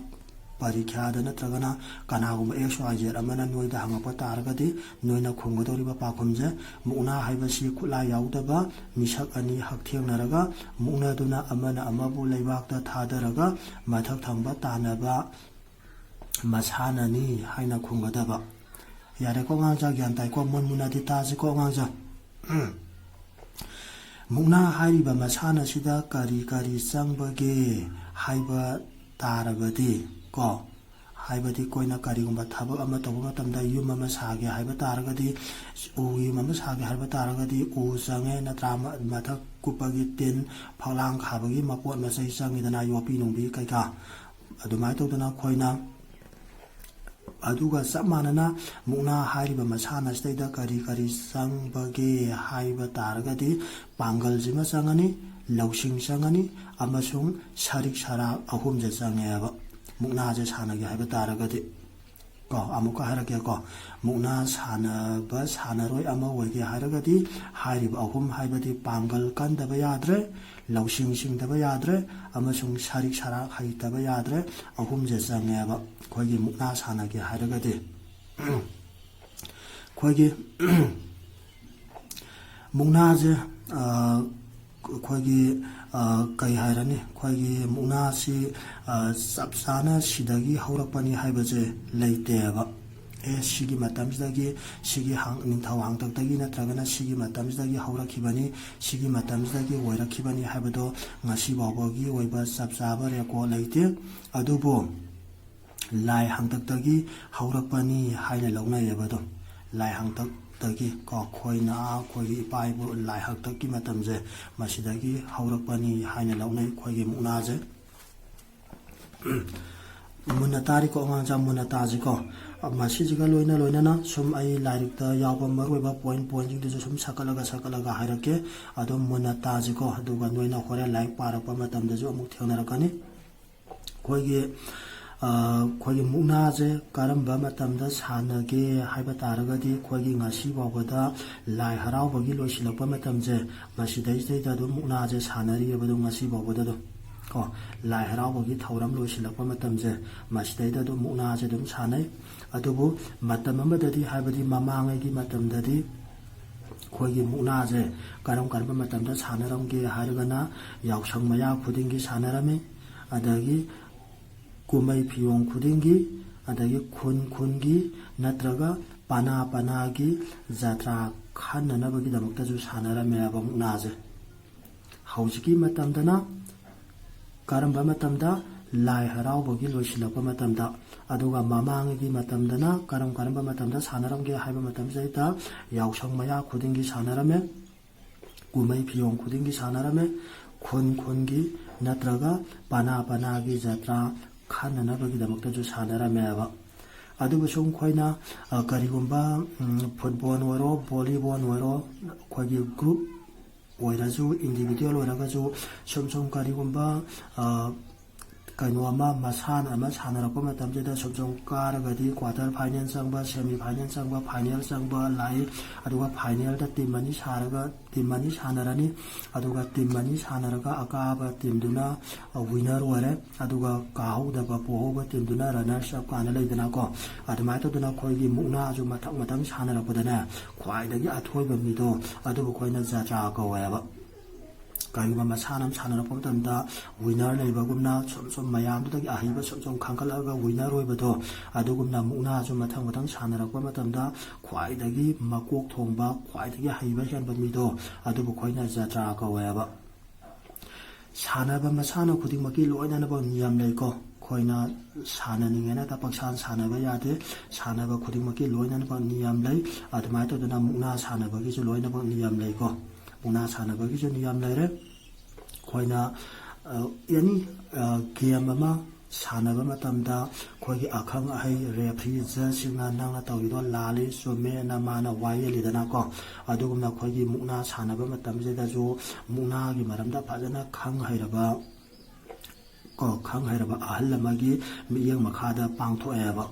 ꯄꯔꯤꯈ꯭ꯌꯥꯗ ꯅꯠꯇ꯭ꯔꯒꯅ ꯀꯅꯥꯒꯨꯝꯕ X Y Z ꯑꯃꯅ ꯅꯣꯏꯗ ꯍꯪꯉꯛꯄ ꯇꯥꯔꯒꯗꯤ ꯅꯣꯏꯅ ꯈꯨꯝꯒꯗꯧꯔꯤꯕ ꯄꯥꯎꯈꯨꯝꯁꯦ, ꯃꯨꯛꯅꯥ ꯍꯥꯏꯕꯁꯤ ꯈꯨꯠꯂꯥꯏ ꯌꯥꯎꯗꯕ ꯃꯤꯁꯛ ꯑꯅꯤ ꯍꯛꯊꯦꯡꯅꯔꯒ ꯃꯨꯛꯅꯗꯨꯅ ꯑꯃꯅ ꯑꯃꯕꯨ ꯂꯩꯕꯥꯛꯇ ꯊꯥꯗꯔꯒ ꯃꯊꯛ ꯊꯪꯕ ꯇꯥꯟꯅꯕ ꯃꯁꯥꯟꯅꯅꯤ ꯍꯥꯏꯅ ꯈꯨꯝꯒꯗꯕ꯫ ꯌꯥꯔꯦꯀꯣ ꯑꯉꯥꯡꯁꯥ, ꯒ꯭ꯌꯥꯟ ꯇꯥꯏꯀꯣ? ꯃꯨꯟ ꯃꯨꯟꯅꯗꯤ ꯇꯥꯁꯤꯀꯣ ꯑꯉꯥꯡꯁꯥ꯫ ꯃꯨꯛꯅꯥ ꯍꯥꯏꯔꯤꯕ ꯃꯁꯥꯟꯅꯁꯤꯗ ꯀꯔꯤ ꯀꯔꯤ ꯆꯪꯕꯒꯦ ꯍꯥꯏꯕ ꯇꯥꯔꯕꯗꯤ ꯀꯣ, ꯍꯥꯏꯕꯗꯤ ꯑꯩꯈꯣꯏꯅ ꯀꯔꯤꯒꯨꯝꯕ ꯊꯕꯛ ꯑꯃ ꯇꯧꯕ ꯃꯇꯝꯗ ꯌꯨꯝ ꯑꯃ ꯁꯥꯒꯦ ꯍꯥꯏꯕ ꯇꯥꯔꯒꯗꯤ, ꯎꯒꯤ ꯌꯨꯝ ꯑꯃ ꯁꯥꯒꯦ ꯍꯥꯏꯕ ꯇꯥꯔꯒꯗꯤ ꯎ ꯆꯪꯉꯦ ꯅꯠꯇ꯭ꯔꯥ? ꯃ-, ꯃꯊꯛ ꯀꯨꯞꯄꯒꯤ ꯇꯤꯟ, ꯐꯛꯂꯥꯡ ꯈꯥꯕꯒꯤ ꯃꯄꯣꯠ ꯃꯆꯩ ꯆꯪꯉꯤꯗꯅ, ꯌꯣꯠꯄꯤ ꯅꯨꯡꯕꯤ ꯀꯩꯀꯥ꯫ ꯑꯗꯨꯃꯥꯏꯅ ꯇꯧꯗꯅ ꯑꯩꯈꯣꯏꯅ ꯑꯗꯨꯒ ꯆꯞ ꯃꯥꯟꯅꯅ ꯃꯨꯛꯅꯥ ꯍꯥꯏꯔꯤꯕ ꯃꯁꯥꯟꯅꯁꯤꯗꯩꯗ ꯀꯔꯤ ꯀꯔꯤ ꯆꯪꯕꯒꯦ ꯍꯥꯏꯕ ꯇꯥꯔꯒꯗꯤ, ꯄꯥꯡꯒꯜꯁꯤꯃ ꯆꯪꯉꯅꯤ, ꯂꯧꯁꯤꯡ ꯆꯪꯉꯅꯤ, ꯑꯃꯁꯨꯡ ꯁꯔꯤꯛ ꯁꯔꯥꯛ ꯑꯍꯨꯝꯁꯦ ꯆꯪꯉꯦꯕ, ꯃꯨꯛꯅꯥꯁꯦ ꯁꯥꯟꯅꯒꯦ ꯍꯥꯏꯕ ꯇꯥꯔꯒꯗꯤ꯫ ꯀꯣ, ꯑꯃꯨꯛꯀ ꯍꯥꯏꯔꯛꯀꯦꯀꯣ, ꯃꯨꯛꯅꯥ ꯁꯥꯟꯅꯕ ꯁꯥꯟꯅꯔꯣꯏ ꯑꯃ ꯑꯣꯏꯒꯦ ꯍꯥꯏꯔꯒꯗꯤ ꯍꯥꯏꯔꯤꯕ ꯑꯍꯨꯝ, ꯍꯥꯏꯕꯗꯤ ꯄꯥꯡꯒꯜ ꯀꯟꯗꯕ ꯌꯥꯗ꯭ꯔꯦ, ꯂꯧꯁꯤꯡ ꯁꯤꯡꯗꯕ ꯌꯥꯗ꯭ꯔꯦ, ꯑꯃꯁꯨꯡ ꯁꯔꯤꯛ ꯁꯔꯥꯛ ꯍꯩꯇꯕ ꯌꯥꯗ꯭ꯔꯦ꯫ ꯑꯍꯨꯝꯁꯦ ꯆꯪꯉꯦꯕ ꯑꯩꯈꯣꯏꯒꯤ ꯃꯨꯛꯅꯥ ꯁꯥꯟꯅꯒꯦ ꯍꯥꯏꯔꯒꯗꯤ꯫ ꯑꯩꯈꯣꯏꯒꯤ ꯃꯨꯛꯅꯥꯁꯦ, ꯑꯩꯈꯣꯏꯒꯤ, ꯀꯩ ꯍꯥꯏꯔꯅꯤ, ꯑꯩꯈꯣꯏꯒꯤ ꯃꯨꯛꯅꯥꯁꯤ ꯆꯞ ꯆꯥꯅ ꯁꯤꯗꯒꯤ ꯍꯧꯔꯛꯄꯅꯤ ꯍꯥꯏꯕꯁꯦ ꯂꯩꯇꯦꯕ꯫ ꯑꯦ, ꯁꯤꯒꯤ ꯃꯇꯝꯁꯤꯗꯒꯤ, ꯁꯤꯒꯤ ꯍꯥꯡ-, ꯅꯤꯡꯊꯧ ꯍꯥꯡꯇꯛꯇꯒꯤ ꯅꯠꯇ꯭ꯔꯒꯅ ꯁꯤꯒꯤ ꯃꯇꯝꯁꯤꯗꯒꯤ ꯍꯧꯔꯛꯈꯤꯕꯅꯤ, ꯁꯤꯒꯤ ꯃꯇꯝꯁꯤꯗꯒꯤ ꯑꯣꯏꯔꯛꯈꯤꯕꯅꯤ ꯍꯥꯏꯕꯗꯣ ꯉꯁꯤ ꯐꯥꯎꯕꯒꯤ ꯑꯣꯏꯕ ꯆꯞ ꯆꯥꯕ ꯔꯦꯀꯣꯔꯠ ꯂꯩꯇꯦ꯫ ꯑꯗꯨꯕꯨ ꯂꯥꯏ ꯍꯥꯡꯇꯛꯇꯒꯤ ꯍꯧꯔꯛꯄꯅꯤ ꯍꯥꯏꯅ ꯂꯧꯅꯩꯌꯦꯕ꯫ ꯑꯗꯨꯝ ꯂꯥꯏ ꯍꯥꯡꯇꯛꯇꯒꯤ ꯀꯣ, ꯑꯩꯈꯣꯏꯅ ꯑꯩꯈꯣꯏꯒꯤ ꯏꯄꯥ ꯏꯄꯨ ꯂꯥꯏ ꯍꯥꯡꯇꯛꯀꯤ ꯃꯇꯝꯁꯦ ꯃꯁꯤꯗꯒꯤ ꯍꯧꯔꯛꯄꯅꯤ ꯍꯥꯏꯅ ꯂꯧꯅꯩ ꯑꯩꯈꯣꯏꯒꯤ ꯃꯨꯛꯅꯥꯁꯦ꯫ ꯃꯨꯟꯅ ꯇꯥꯔꯤꯀꯣ ꯑꯉꯥꯡꯁꯥ, ꯃꯨꯟꯅ ꯇꯥꯁꯤꯀꯣ꯫ ꯃꯁꯤꯁꯤꯒ ꯂꯣꯏꯅ ꯂꯣꯏꯅꯅ ꯁꯨꯝ ꯑꯩ ꯂꯥꯏꯔꯤꯛꯇ ꯌꯥꯎꯕ ꯃꯔꯨꯑꯣꯏꯕ ꯄꯣꯏꯟ ꯄꯣꯏꯟꯁꯤꯡꯗꯨꯁꯨ ꯁꯨꯝ ꯁꯛꯀꯠꯂꯒ ꯁꯛꯀꯠꯂꯒ ꯍꯥꯏꯔꯛꯀꯦ꯫ ꯑꯗꯨꯝ ꯃꯨꯟꯅ ꯇꯥꯁꯤꯀꯣ, ꯑꯗꯨꯒ ꯅꯣꯏꯅ ꯍꯣꯔꯦꯟ ꯂꯥꯏꯔꯤꯛ ꯄꯥꯔꯛꯄ ꯃꯇꯝꯗꯁꯨ ꯑꯃꯨꯛ ꯊꯦꯡꯅꯔꯛꯀꯅꯤ꯫ ꯑꯩꯈꯣꯏꯒꯤ, ꯑꯩꯈꯣꯏꯒꯤ ꯃꯨꯛꯅꯥꯁꯦ ꯀꯔꯝꯕ ꯃꯇꯝꯗ ꯁꯥꯟꯅꯒꯦ ꯍꯥꯏꯕ ꯇꯥꯔꯒꯗꯤ, ꯑꯩꯈꯣꯏꯒꯤ ꯉꯁꯤ ꯐꯥꯎꯕꯗ ꯂꯥꯏ ꯍꯔꯥꯎꯕꯒꯤ ꯂꯣꯏꯁꯤꯜꯂꯛꯄ ꯃꯇꯝꯁꯦ ꯃꯁꯤꯗꯩꯁꯤꯗꯩꯗ ꯑꯗꯨꯝ ꯃꯨꯛꯅꯥꯁꯦ ꯁꯥꯟꯅꯔꯤꯑꯕ ꯑꯗꯨꯝ ꯉꯁꯤ ꯐꯥꯎꯕꯗ ꯑꯗꯨꯝ꯫ ꯀꯣ, ꯂꯥꯏ ꯍꯔꯥꯎꯕꯒꯤ ꯊꯧꯔꯝ ꯂꯣꯏꯁꯤꯜꯂꯛꯄ ꯃꯇꯝꯁꯦ ꯃꯁꯤꯗꯩꯗ ꯑꯗꯨꯝ ꯃꯨꯛꯅꯥꯁꯦ ꯑꯗꯨꯝ ꯁꯥꯟꯅꯩ꯫ ꯑꯗꯨꯕꯨ ꯃꯇꯝ ꯑꯃꯗꯗꯤ, ꯍꯥꯏꯕꯗꯤ ꯃꯃꯥꯡꯉꯩꯒꯤ ꯃꯇꯝꯗꯗꯤ, ꯑꯩꯈꯣꯏꯒꯤ ꯃꯨꯛꯅꯥꯁꯦ ꯀꯔꯝ ꯀꯔꯝꯕ ꯃꯇꯝꯗ ꯁꯥꯟꯅꯔꯝꯒꯦ ꯍꯥꯏꯔꯒꯅ, ꯌꯥꯎꯁꯪ ꯃꯌꯥ ꯈꯨꯗꯤꯡꯒꯤ ꯁꯥꯟꯅꯔꯝꯃꯤ, ꯑꯗꯒꯤ ꯀꯨꯝꯍꯩ ꯐꯤꯌꯣꯡ ꯈꯨꯗꯤꯡꯒꯤ, ꯑꯗꯒꯤ ꯈꯨꯟ ꯈꯨꯟꯒꯤ ꯅꯠꯇ꯭ꯔꯒ ꯄꯅꯥ ꯄꯅꯥꯒꯤ ꯖꯇ꯭ꯔꯥ ꯈꯟꯅꯅꯕꯒꯤꯗꯃꯛꯇꯁꯨ ꯁꯥꯟꯅꯔꯝꯃꯦꯕ ꯃꯨꯛꯅꯥꯁꯦ꯫ ꯍꯧꯖꯤꯛꯀꯤ ꯃꯇꯝꯗꯅ ꯀꯔꯝꯕ ꯃꯇꯝꯗ? ꯂꯥꯏ ꯍꯔꯥꯎꯕꯒꯤ ꯂꯣꯏꯁꯤꯜꯂꯛꯄ ꯃꯇꯝꯗ꯫ ꯑꯗꯨꯒ ꯃꯃꯥꯡꯒꯤ ꯃꯇꯝꯗꯅ ꯀꯔꯝ ꯀꯔꯝꯕ ꯃꯇꯝꯗ ꯁꯥꯟꯅꯔꯝꯒꯦ ꯍꯥꯏꯕ ꯃꯇꯝꯁꯤꯗꯩꯗ, ꯌꯥꯎꯁꯪ ꯃꯌꯥ ꯈꯨꯗꯤꯡꯒꯤ ꯁꯥꯟꯅꯔꯝꯃꯦ, ꯀꯨꯝꯍꯩ ꯐꯤꯌꯣꯡ ꯈꯨꯗꯤꯡꯒꯤ ꯁꯥꯟꯅꯔꯝꯃꯦ, ꯈꯨꯟ ꯈꯨꯟꯒꯤ ꯅꯠꯇ꯭ꯔꯒ ꯄꯅꯥ ꯄꯅꯥꯒꯤ ꯖꯇ꯭ꯔꯥ ꯈꯟꯅꯅꯕꯒꯤꯗꯃꯛꯇꯁꯨ ꯁꯥꯟꯅꯔꯝꯃꯦꯕ꯫ ꯑꯗꯨꯕꯨ ꯁꯨꯝ ꯑꯩꯈꯣꯏꯅ, ꯑ, ꯀꯔꯤꯒꯨꯝꯕ, ꯎꯝ, ꯐꯨꯠꯕꯣꯜ ꯑꯣꯏꯔꯣ, ꯚꯣꯂꯤꯕꯣꯜ ꯑꯣꯏꯔꯣ, ꯑꯩꯈꯣꯏꯒꯤ ꯒ꯭ꯔꯨꯞ ꯑꯣꯏꯔꯁꯨ, ꯏꯟꯗꯤꯕꯤꯖꯨꯋꯦꯜ ꯑꯣꯏꯔꯒꯁꯨ, ꯁꯨꯝ ꯁꯨꯝ ꯀꯔꯤꯒꯨꯝꯕ, ꯑ, ꯀꯩꯅꯣ ꯑꯃ, ꯃꯁꯥꯟꯅ ꯑꯃ ꯁꯥꯟꯅꯔꯛꯄ ꯃꯇꯝꯁꯤꯗ ꯁꯨꯝ ꯁꯨꯝ ꯀꯥꯔꯒꯗꯤ ꯀ꯭ꯋꯥꯇꯔ ꯐꯥꯏꯅꯦꯜ ꯆꯪꯕ, ꯁꯦꯃꯤ ꯐꯥꯏꯅꯦꯜ ꯆꯪꯕ, ꯐꯥꯏꯅꯦꯜ ꯆꯪꯕ ꯂꯥꯛꯏ꯫ ꯑꯗꯨꯒ ꯐꯥꯏꯅꯦꯜꯗ ꯇꯤꯝ ꯑꯅꯤ ꯁꯥꯔꯒ, ꯇꯤꯝ ꯑꯅꯤ ꯁꯥꯟꯅꯔꯅꯤ꯫ ꯑꯗꯨꯒ ꯇꯤꯝ ꯑꯅꯤ ꯁꯥꯟꯅꯔꯒ ꯑꯀꯥꯕ ꯇꯤꯝꯗꯨꯅ, ꯑ, ꯋꯤꯅꯔ ꯑꯣꯏꯔꯦ꯫ ꯑꯗꯨꯒ ꯀꯥꯍꯧꯗꯕ, ꯄꯣꯍꯧꯕ ꯇꯤꯝꯗꯨꯅ ꯔꯅꯔꯁ ꯑꯞ ꯀꯥꯏꯅ ꯂꯩꯗꯅꯀꯣ꯫ ꯑꯗꯨꯃꯥꯏꯅ ꯇꯧꯗꯅ ꯑꯩꯈꯣꯏꯒꯤ ꯃꯨꯛꯅꯥꯁꯨ ꯃꯊꯪ ꯃꯊꯪ ꯁꯥꯟꯅꯔꯛꯄꯗꯅꯦ, ꯈ꯭ꯋꯥꯏꯗꯒꯤ ꯑꯊꯣꯏꯕ ꯃꯤꯗꯣ ꯑꯗꯨꯕꯨ ꯑꯩꯈꯣꯏꯅ ꯖꯇ꯭ꯔꯥ ꯀꯧꯋꯦꯕ꯫ ꯀꯔꯤꯒꯨꯝꯕ ꯃꯁꯥꯟꯅ ꯑꯃ ꯁꯥꯟꯅꯔꯛꯄ ꯃꯇꯝꯗ ꯋꯤꯅꯔ ꯂꯩꯕꯒꯨꯝꯅ ꯁꯨꯝ ꯁꯨꯝ ꯃꯌꯥꯝꯗꯨꯗꯒꯤ ꯑꯍꯩꯕ ꯁꯨꯝ ꯁꯨꯝ ꯈꯟꯒꯠꯂꯛꯑꯒ ꯋꯤꯅꯔ ꯑꯣꯏꯕꯗꯣ, ꯑꯗꯨꯒꯨꯝꯅ ꯃꯨꯛꯅꯥꯁꯨ ꯃꯊꯪ ꯃꯊꯪ ꯁꯥꯟꯅꯔꯛꯄ ꯃꯇꯝꯗ ꯈ꯭ꯋꯥꯏꯗꯒꯤ ꯃꯀꯣꯛ ꯊꯣꯡꯕ, ꯈ꯭ꯋꯥꯏꯗꯒꯤ ꯍꯩꯕ ꯍꯦꯟꯕ ꯃꯤꯗꯣ ꯑꯗꯨꯕꯨ ꯑꯩꯈꯣꯏꯅ ꯖꯇ꯭ꯔꯥ ꯀꯧꯋꯦꯕ꯫ ꯁꯥꯟꯅꯕ ꯃꯁꯥꯟꯅ ꯈꯨꯗꯤꯡꯃꯛꯀꯤ ꯂꯣꯏꯅꯅꯃꯛ ꯅꯤꯌꯝ ꯂꯩꯀꯣ꯫ ꯑꯩꯈꯣꯏꯅ ꯁꯥꯟꯅꯅꯤꯡꯉꯦꯅ ꯍꯦꯛꯇ ꯄꯪꯁꯥꯟ ꯁꯥꯟꯅꯕ ꯌꯥꯗꯦ꯫ ꯁꯥꯟꯅꯕ ꯈꯨꯗꯤꯡꯃꯛꯀꯤ ꯂꯣꯏꯅꯃꯛ ꯅꯤꯌꯝ ꯂꯩ꯫ ꯑꯗꯨꯃꯥꯏꯅ ꯇꯧꯗꯅ ꯃꯨꯛꯅꯥ ꯁꯥꯟꯅꯕꯒꯤꯁꯨ ꯂꯣꯏꯅꯃꯛ ꯅꯤꯌꯝ ꯂꯩꯀꯣ꯫ ꯃꯨꯛꯅꯥ ꯁꯥꯟꯅꯕꯒꯤꯁꯨ ꯅꯤꯌꯝ ꯂꯩꯔꯦ꯫ ꯑꯩꯈꯣꯏꯅ, ꯑ, ꯑꯦꯅꯤ, ꯑ, ꯒꯦꯝ ꯑꯃ ꯁꯥꯟꯅꯕ ꯃꯇꯝꯗ ꯑꯩꯈꯣꯏꯒꯤ ꯑꯈꯪ ꯑꯍꯩ ꯔꯦꯐ꯭ꯔꯤ ꯖꯖꯁꯤꯡꯅ ꯅꯪꯅ ꯇꯧꯔꯤꯗꯣ ꯂꯥꯜꯂꯤ, ꯆꯨꯝꯃꯦꯅ ꯃꯥꯅ ꯋꯥ ꯌꯦꯜꯂꯤꯗꯅꯀꯣ꯫ ꯑꯗꯨꯒꯨꯝꯅ ꯑꯩꯈꯣꯏꯒꯤ ꯃꯨꯛꯅꯥ ꯁꯥꯟꯅꯕ ꯃꯇꯝꯁꯤꯗꯁꯨ ꯃꯨꯛꯅꯥꯒꯤ ꯃꯔꯝꯗ ꯐꯖꯅ ꯈꯪ ꯍꯩꯔꯕ ꯀꯣ, ꯈꯪ ꯍꯩꯔꯕ ꯑꯍꯜ ꯑꯃꯒꯤ ꯃꯤꯠꯌꯦꯡ ꯃꯈꯥꯗ ꯄꯥꯡꯊꯣꯛꯑꯦꯕ꯫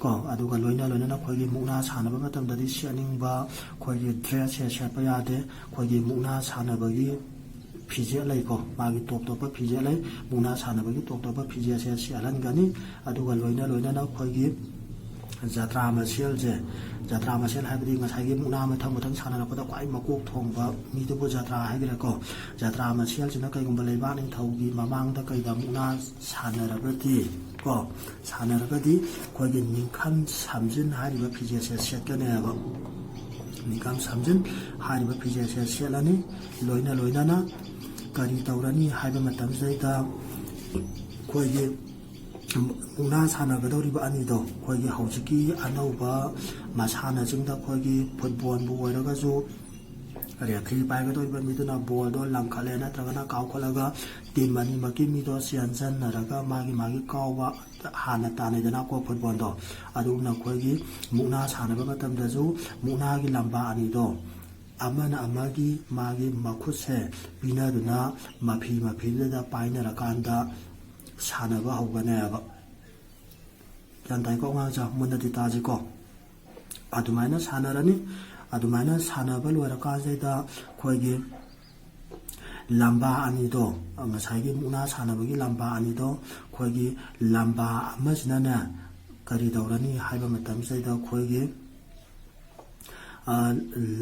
ꯀꯣ, ꯑꯗꯨꯒ ꯂꯣꯏꯅ ꯂꯣꯏꯅꯅ ꯑꯩꯈꯣꯏꯒꯤ ꯃꯨꯛꯅꯥ ꯁꯥꯟꯅꯕ ꯃꯇꯝꯗꯗꯤ ꯁꯦꯠꯅꯤꯡꯕ ꯑꯩꯈꯣꯏꯒꯤ ꯗ꯭ꯔꯦꯁꯁꯦ ꯁꯦꯠꯄ ꯌꯥꯗꯦ꯫ ꯑꯩꯈꯣꯏꯒꯤ ꯃꯨꯛꯅꯥ ꯁꯥꯟꯅꯕꯒꯤ ꯐꯤꯖꯦꯠ ꯂꯩꯀꯣ, ꯃꯥꯒꯤ ꯇꯣꯞ ꯇꯣꯞꯄ ꯐꯤꯖꯦꯠ ꯂꯩ꯫ ꯃꯨꯛꯅꯥ ꯁꯥꯟꯅꯕꯒꯤ ꯇꯣꯞ ꯇꯣꯞꯄ ꯐꯤꯖꯦꯠꯁꯦ ꯁꯦꯠꯍꯟꯒꯅꯤ꯫ ꯑꯗꯨꯒ ꯂꯣꯏꯅ ꯂꯣꯏꯅꯅ ꯑꯩꯈꯣꯏꯒꯤ ꯖꯇ꯭ꯔꯥ ꯃꯁꯦꯜꯁꯦ, ꯖꯇ꯭ꯔꯥ ꯃꯁꯦꯜ ꯍꯥꯏꯕꯗꯤ ꯉꯁꯥꯏꯒꯤ ꯃꯨꯛꯅꯥ ꯃꯊꯪ ꯃꯊꯪ ꯁꯥꯟꯅꯔꯛꯄꯗ ꯈ꯭ꯋꯥꯏ ꯃꯀꯣꯛ ꯊꯣꯡꯕ ꯃꯤꯗꯨꯕꯨ ꯖꯇ꯭ꯔꯥ ꯍꯥꯏꯈ꯭ꯔꯦꯀꯣ꯫ ꯖꯇ꯭ꯔꯥ ꯃꯁꯦꯜꯁꯤꯅ ꯀꯩꯒꯨꯝꯕ ꯂꯩꯕꯥꯛ ꯅꯤꯡꯊꯧꯒꯤ ꯃꯃꯥꯡꯗ ꯀꯩꯗ ꯃꯨꯛꯅꯥ ꯁꯥꯟꯅꯔꯕꯗꯤ ꯀꯣ, ꯁꯥꯟꯅꯔꯒꯗꯤ ꯑꯩꯈꯣꯏꯒꯤ ꯅꯤꯡꯈꯝ ꯁꯝꯖꯤꯟ ꯍꯥꯏꯔꯤꯕ ꯐꯤꯖꯦꯠꯁꯦ ꯁꯦꯠꯀꯅꯦꯕ꯫ ꯅꯤꯡꯈꯝ ꯁꯝꯖꯤꯟ ꯍꯥꯏꯔꯤꯕ ꯐꯤꯖꯦꯠꯁꯦ ꯁꯦꯠꯂꯅꯤ꯫ ꯂꯣꯏꯅ ꯂꯣꯏꯅꯅ ꯀꯔꯤ ꯇꯧꯔꯅꯤ ꯍꯥꯏꯕ ꯃꯇꯝꯁꯤꯗꯩꯗ ꯑꯩꯈꯣꯏꯒꯤ ꯃꯨꯛꯅꯥ ꯁꯥꯟꯅꯒꯗꯧꯔꯤꯕ ꯑꯅꯤꯗꯣ, ꯑꯩꯈꯣꯏꯒꯤ ꯍꯧꯖꯤꯛꯀꯤ ꯑꯅꯧꯕ ꯃꯁꯥꯟꯅꯁꯤꯡꯗ ꯑꯩꯈꯣꯏꯒꯤ ꯐꯨꯠꯕꯣꯜꯕꯨ ꯑꯣꯏꯔꯒꯁꯨ, ꯔꯦꯐ꯭ꯔꯤ ꯄꯥꯏꯒꯗꯧꯔꯤꯕ ꯃꯤꯗꯨꯅ ꯕꯣꯜꯗꯣ ꯂꯪꯈꯠꯂꯦ ꯅꯠꯇ꯭ꯔꯒꯅ ꯀꯥꯎꯈꯠꯂꯒ ꯇꯤꯝ ꯑꯅꯤꯃꯛꯀꯤ ꯃꯤꯗꯣ ꯆꯦꯟꯁꯤꯟꯅꯔꯒ ꯃꯥꯒꯤ ꯃꯥꯒꯤ ꯀꯥꯎꯕ ꯍꯥꯟꯅ ꯇꯥꯟꯅꯩꯗꯅꯀꯣ ꯐꯨꯠꯕꯣꯜꯗꯣ꯫ ꯑꯗꯨꯒꯨꯝꯅ ꯑꯩꯈꯣꯏꯒꯤ ꯃꯨꯛꯅꯥ ꯁꯥꯟꯅꯕ ꯃꯇꯝꯗꯁꯨ ꯃꯨꯛꯅꯥꯒꯤ ꯂꯝꯕꯥ ꯑꯅꯤꯗꯣ ꯑꯃꯅ ꯑꯃꯒꯤ ꯃꯥꯒꯤ ꯃꯈꯨꯠꯁꯦ ꯄꯤꯅꯗꯨꯅ ꯃꯐꯤ ꯃꯐꯤꯗꯨꯗ ꯄꯥꯏꯅꯔꯀꯥꯟꯗ ꯁꯥꯟꯅꯕ ꯍꯧꯒꯅꯦꯕ꯫ ꯒ꯭ꯌꯥꯟ ꯇꯥꯏꯀꯣ ꯑꯉꯥꯡꯁꯦ? ꯃꯨꯟꯅꯗꯤ ꯇꯥꯁꯤꯀꯣ꯫ ꯑꯗꯨꯃꯥꯏꯅ ꯁꯥꯟꯅꯔꯅꯤ꯫ ꯑꯗꯨꯃꯥꯏꯅ ꯁꯥꯟꯅꯕ ꯂꯣꯏꯔꯀꯥꯟꯁꯤꯗꯩꯗ ꯑꯩꯈꯣꯏꯒꯤ ꯂꯝꯕꯥ ꯑꯅꯤꯗꯣ, ꯉꯁꯥꯏꯒꯤ ꯃꯨꯛꯅꯥ ꯁꯥꯟꯅꯕꯒꯤ ꯂꯝꯕꯥ ꯑꯅꯤꯗꯣ, ꯑꯩꯈꯣꯏꯒꯤ ꯂꯝꯕꯥ ꯑꯃꯁꯤꯅꯅꯦ ꯀꯔꯤ ꯇꯧꯔꯅꯤ ꯍꯥꯏꯕ ꯃꯇꯝꯁꯤꯗꯩꯗ ꯑꯩꯈꯣꯏꯒꯤ, ꯑ,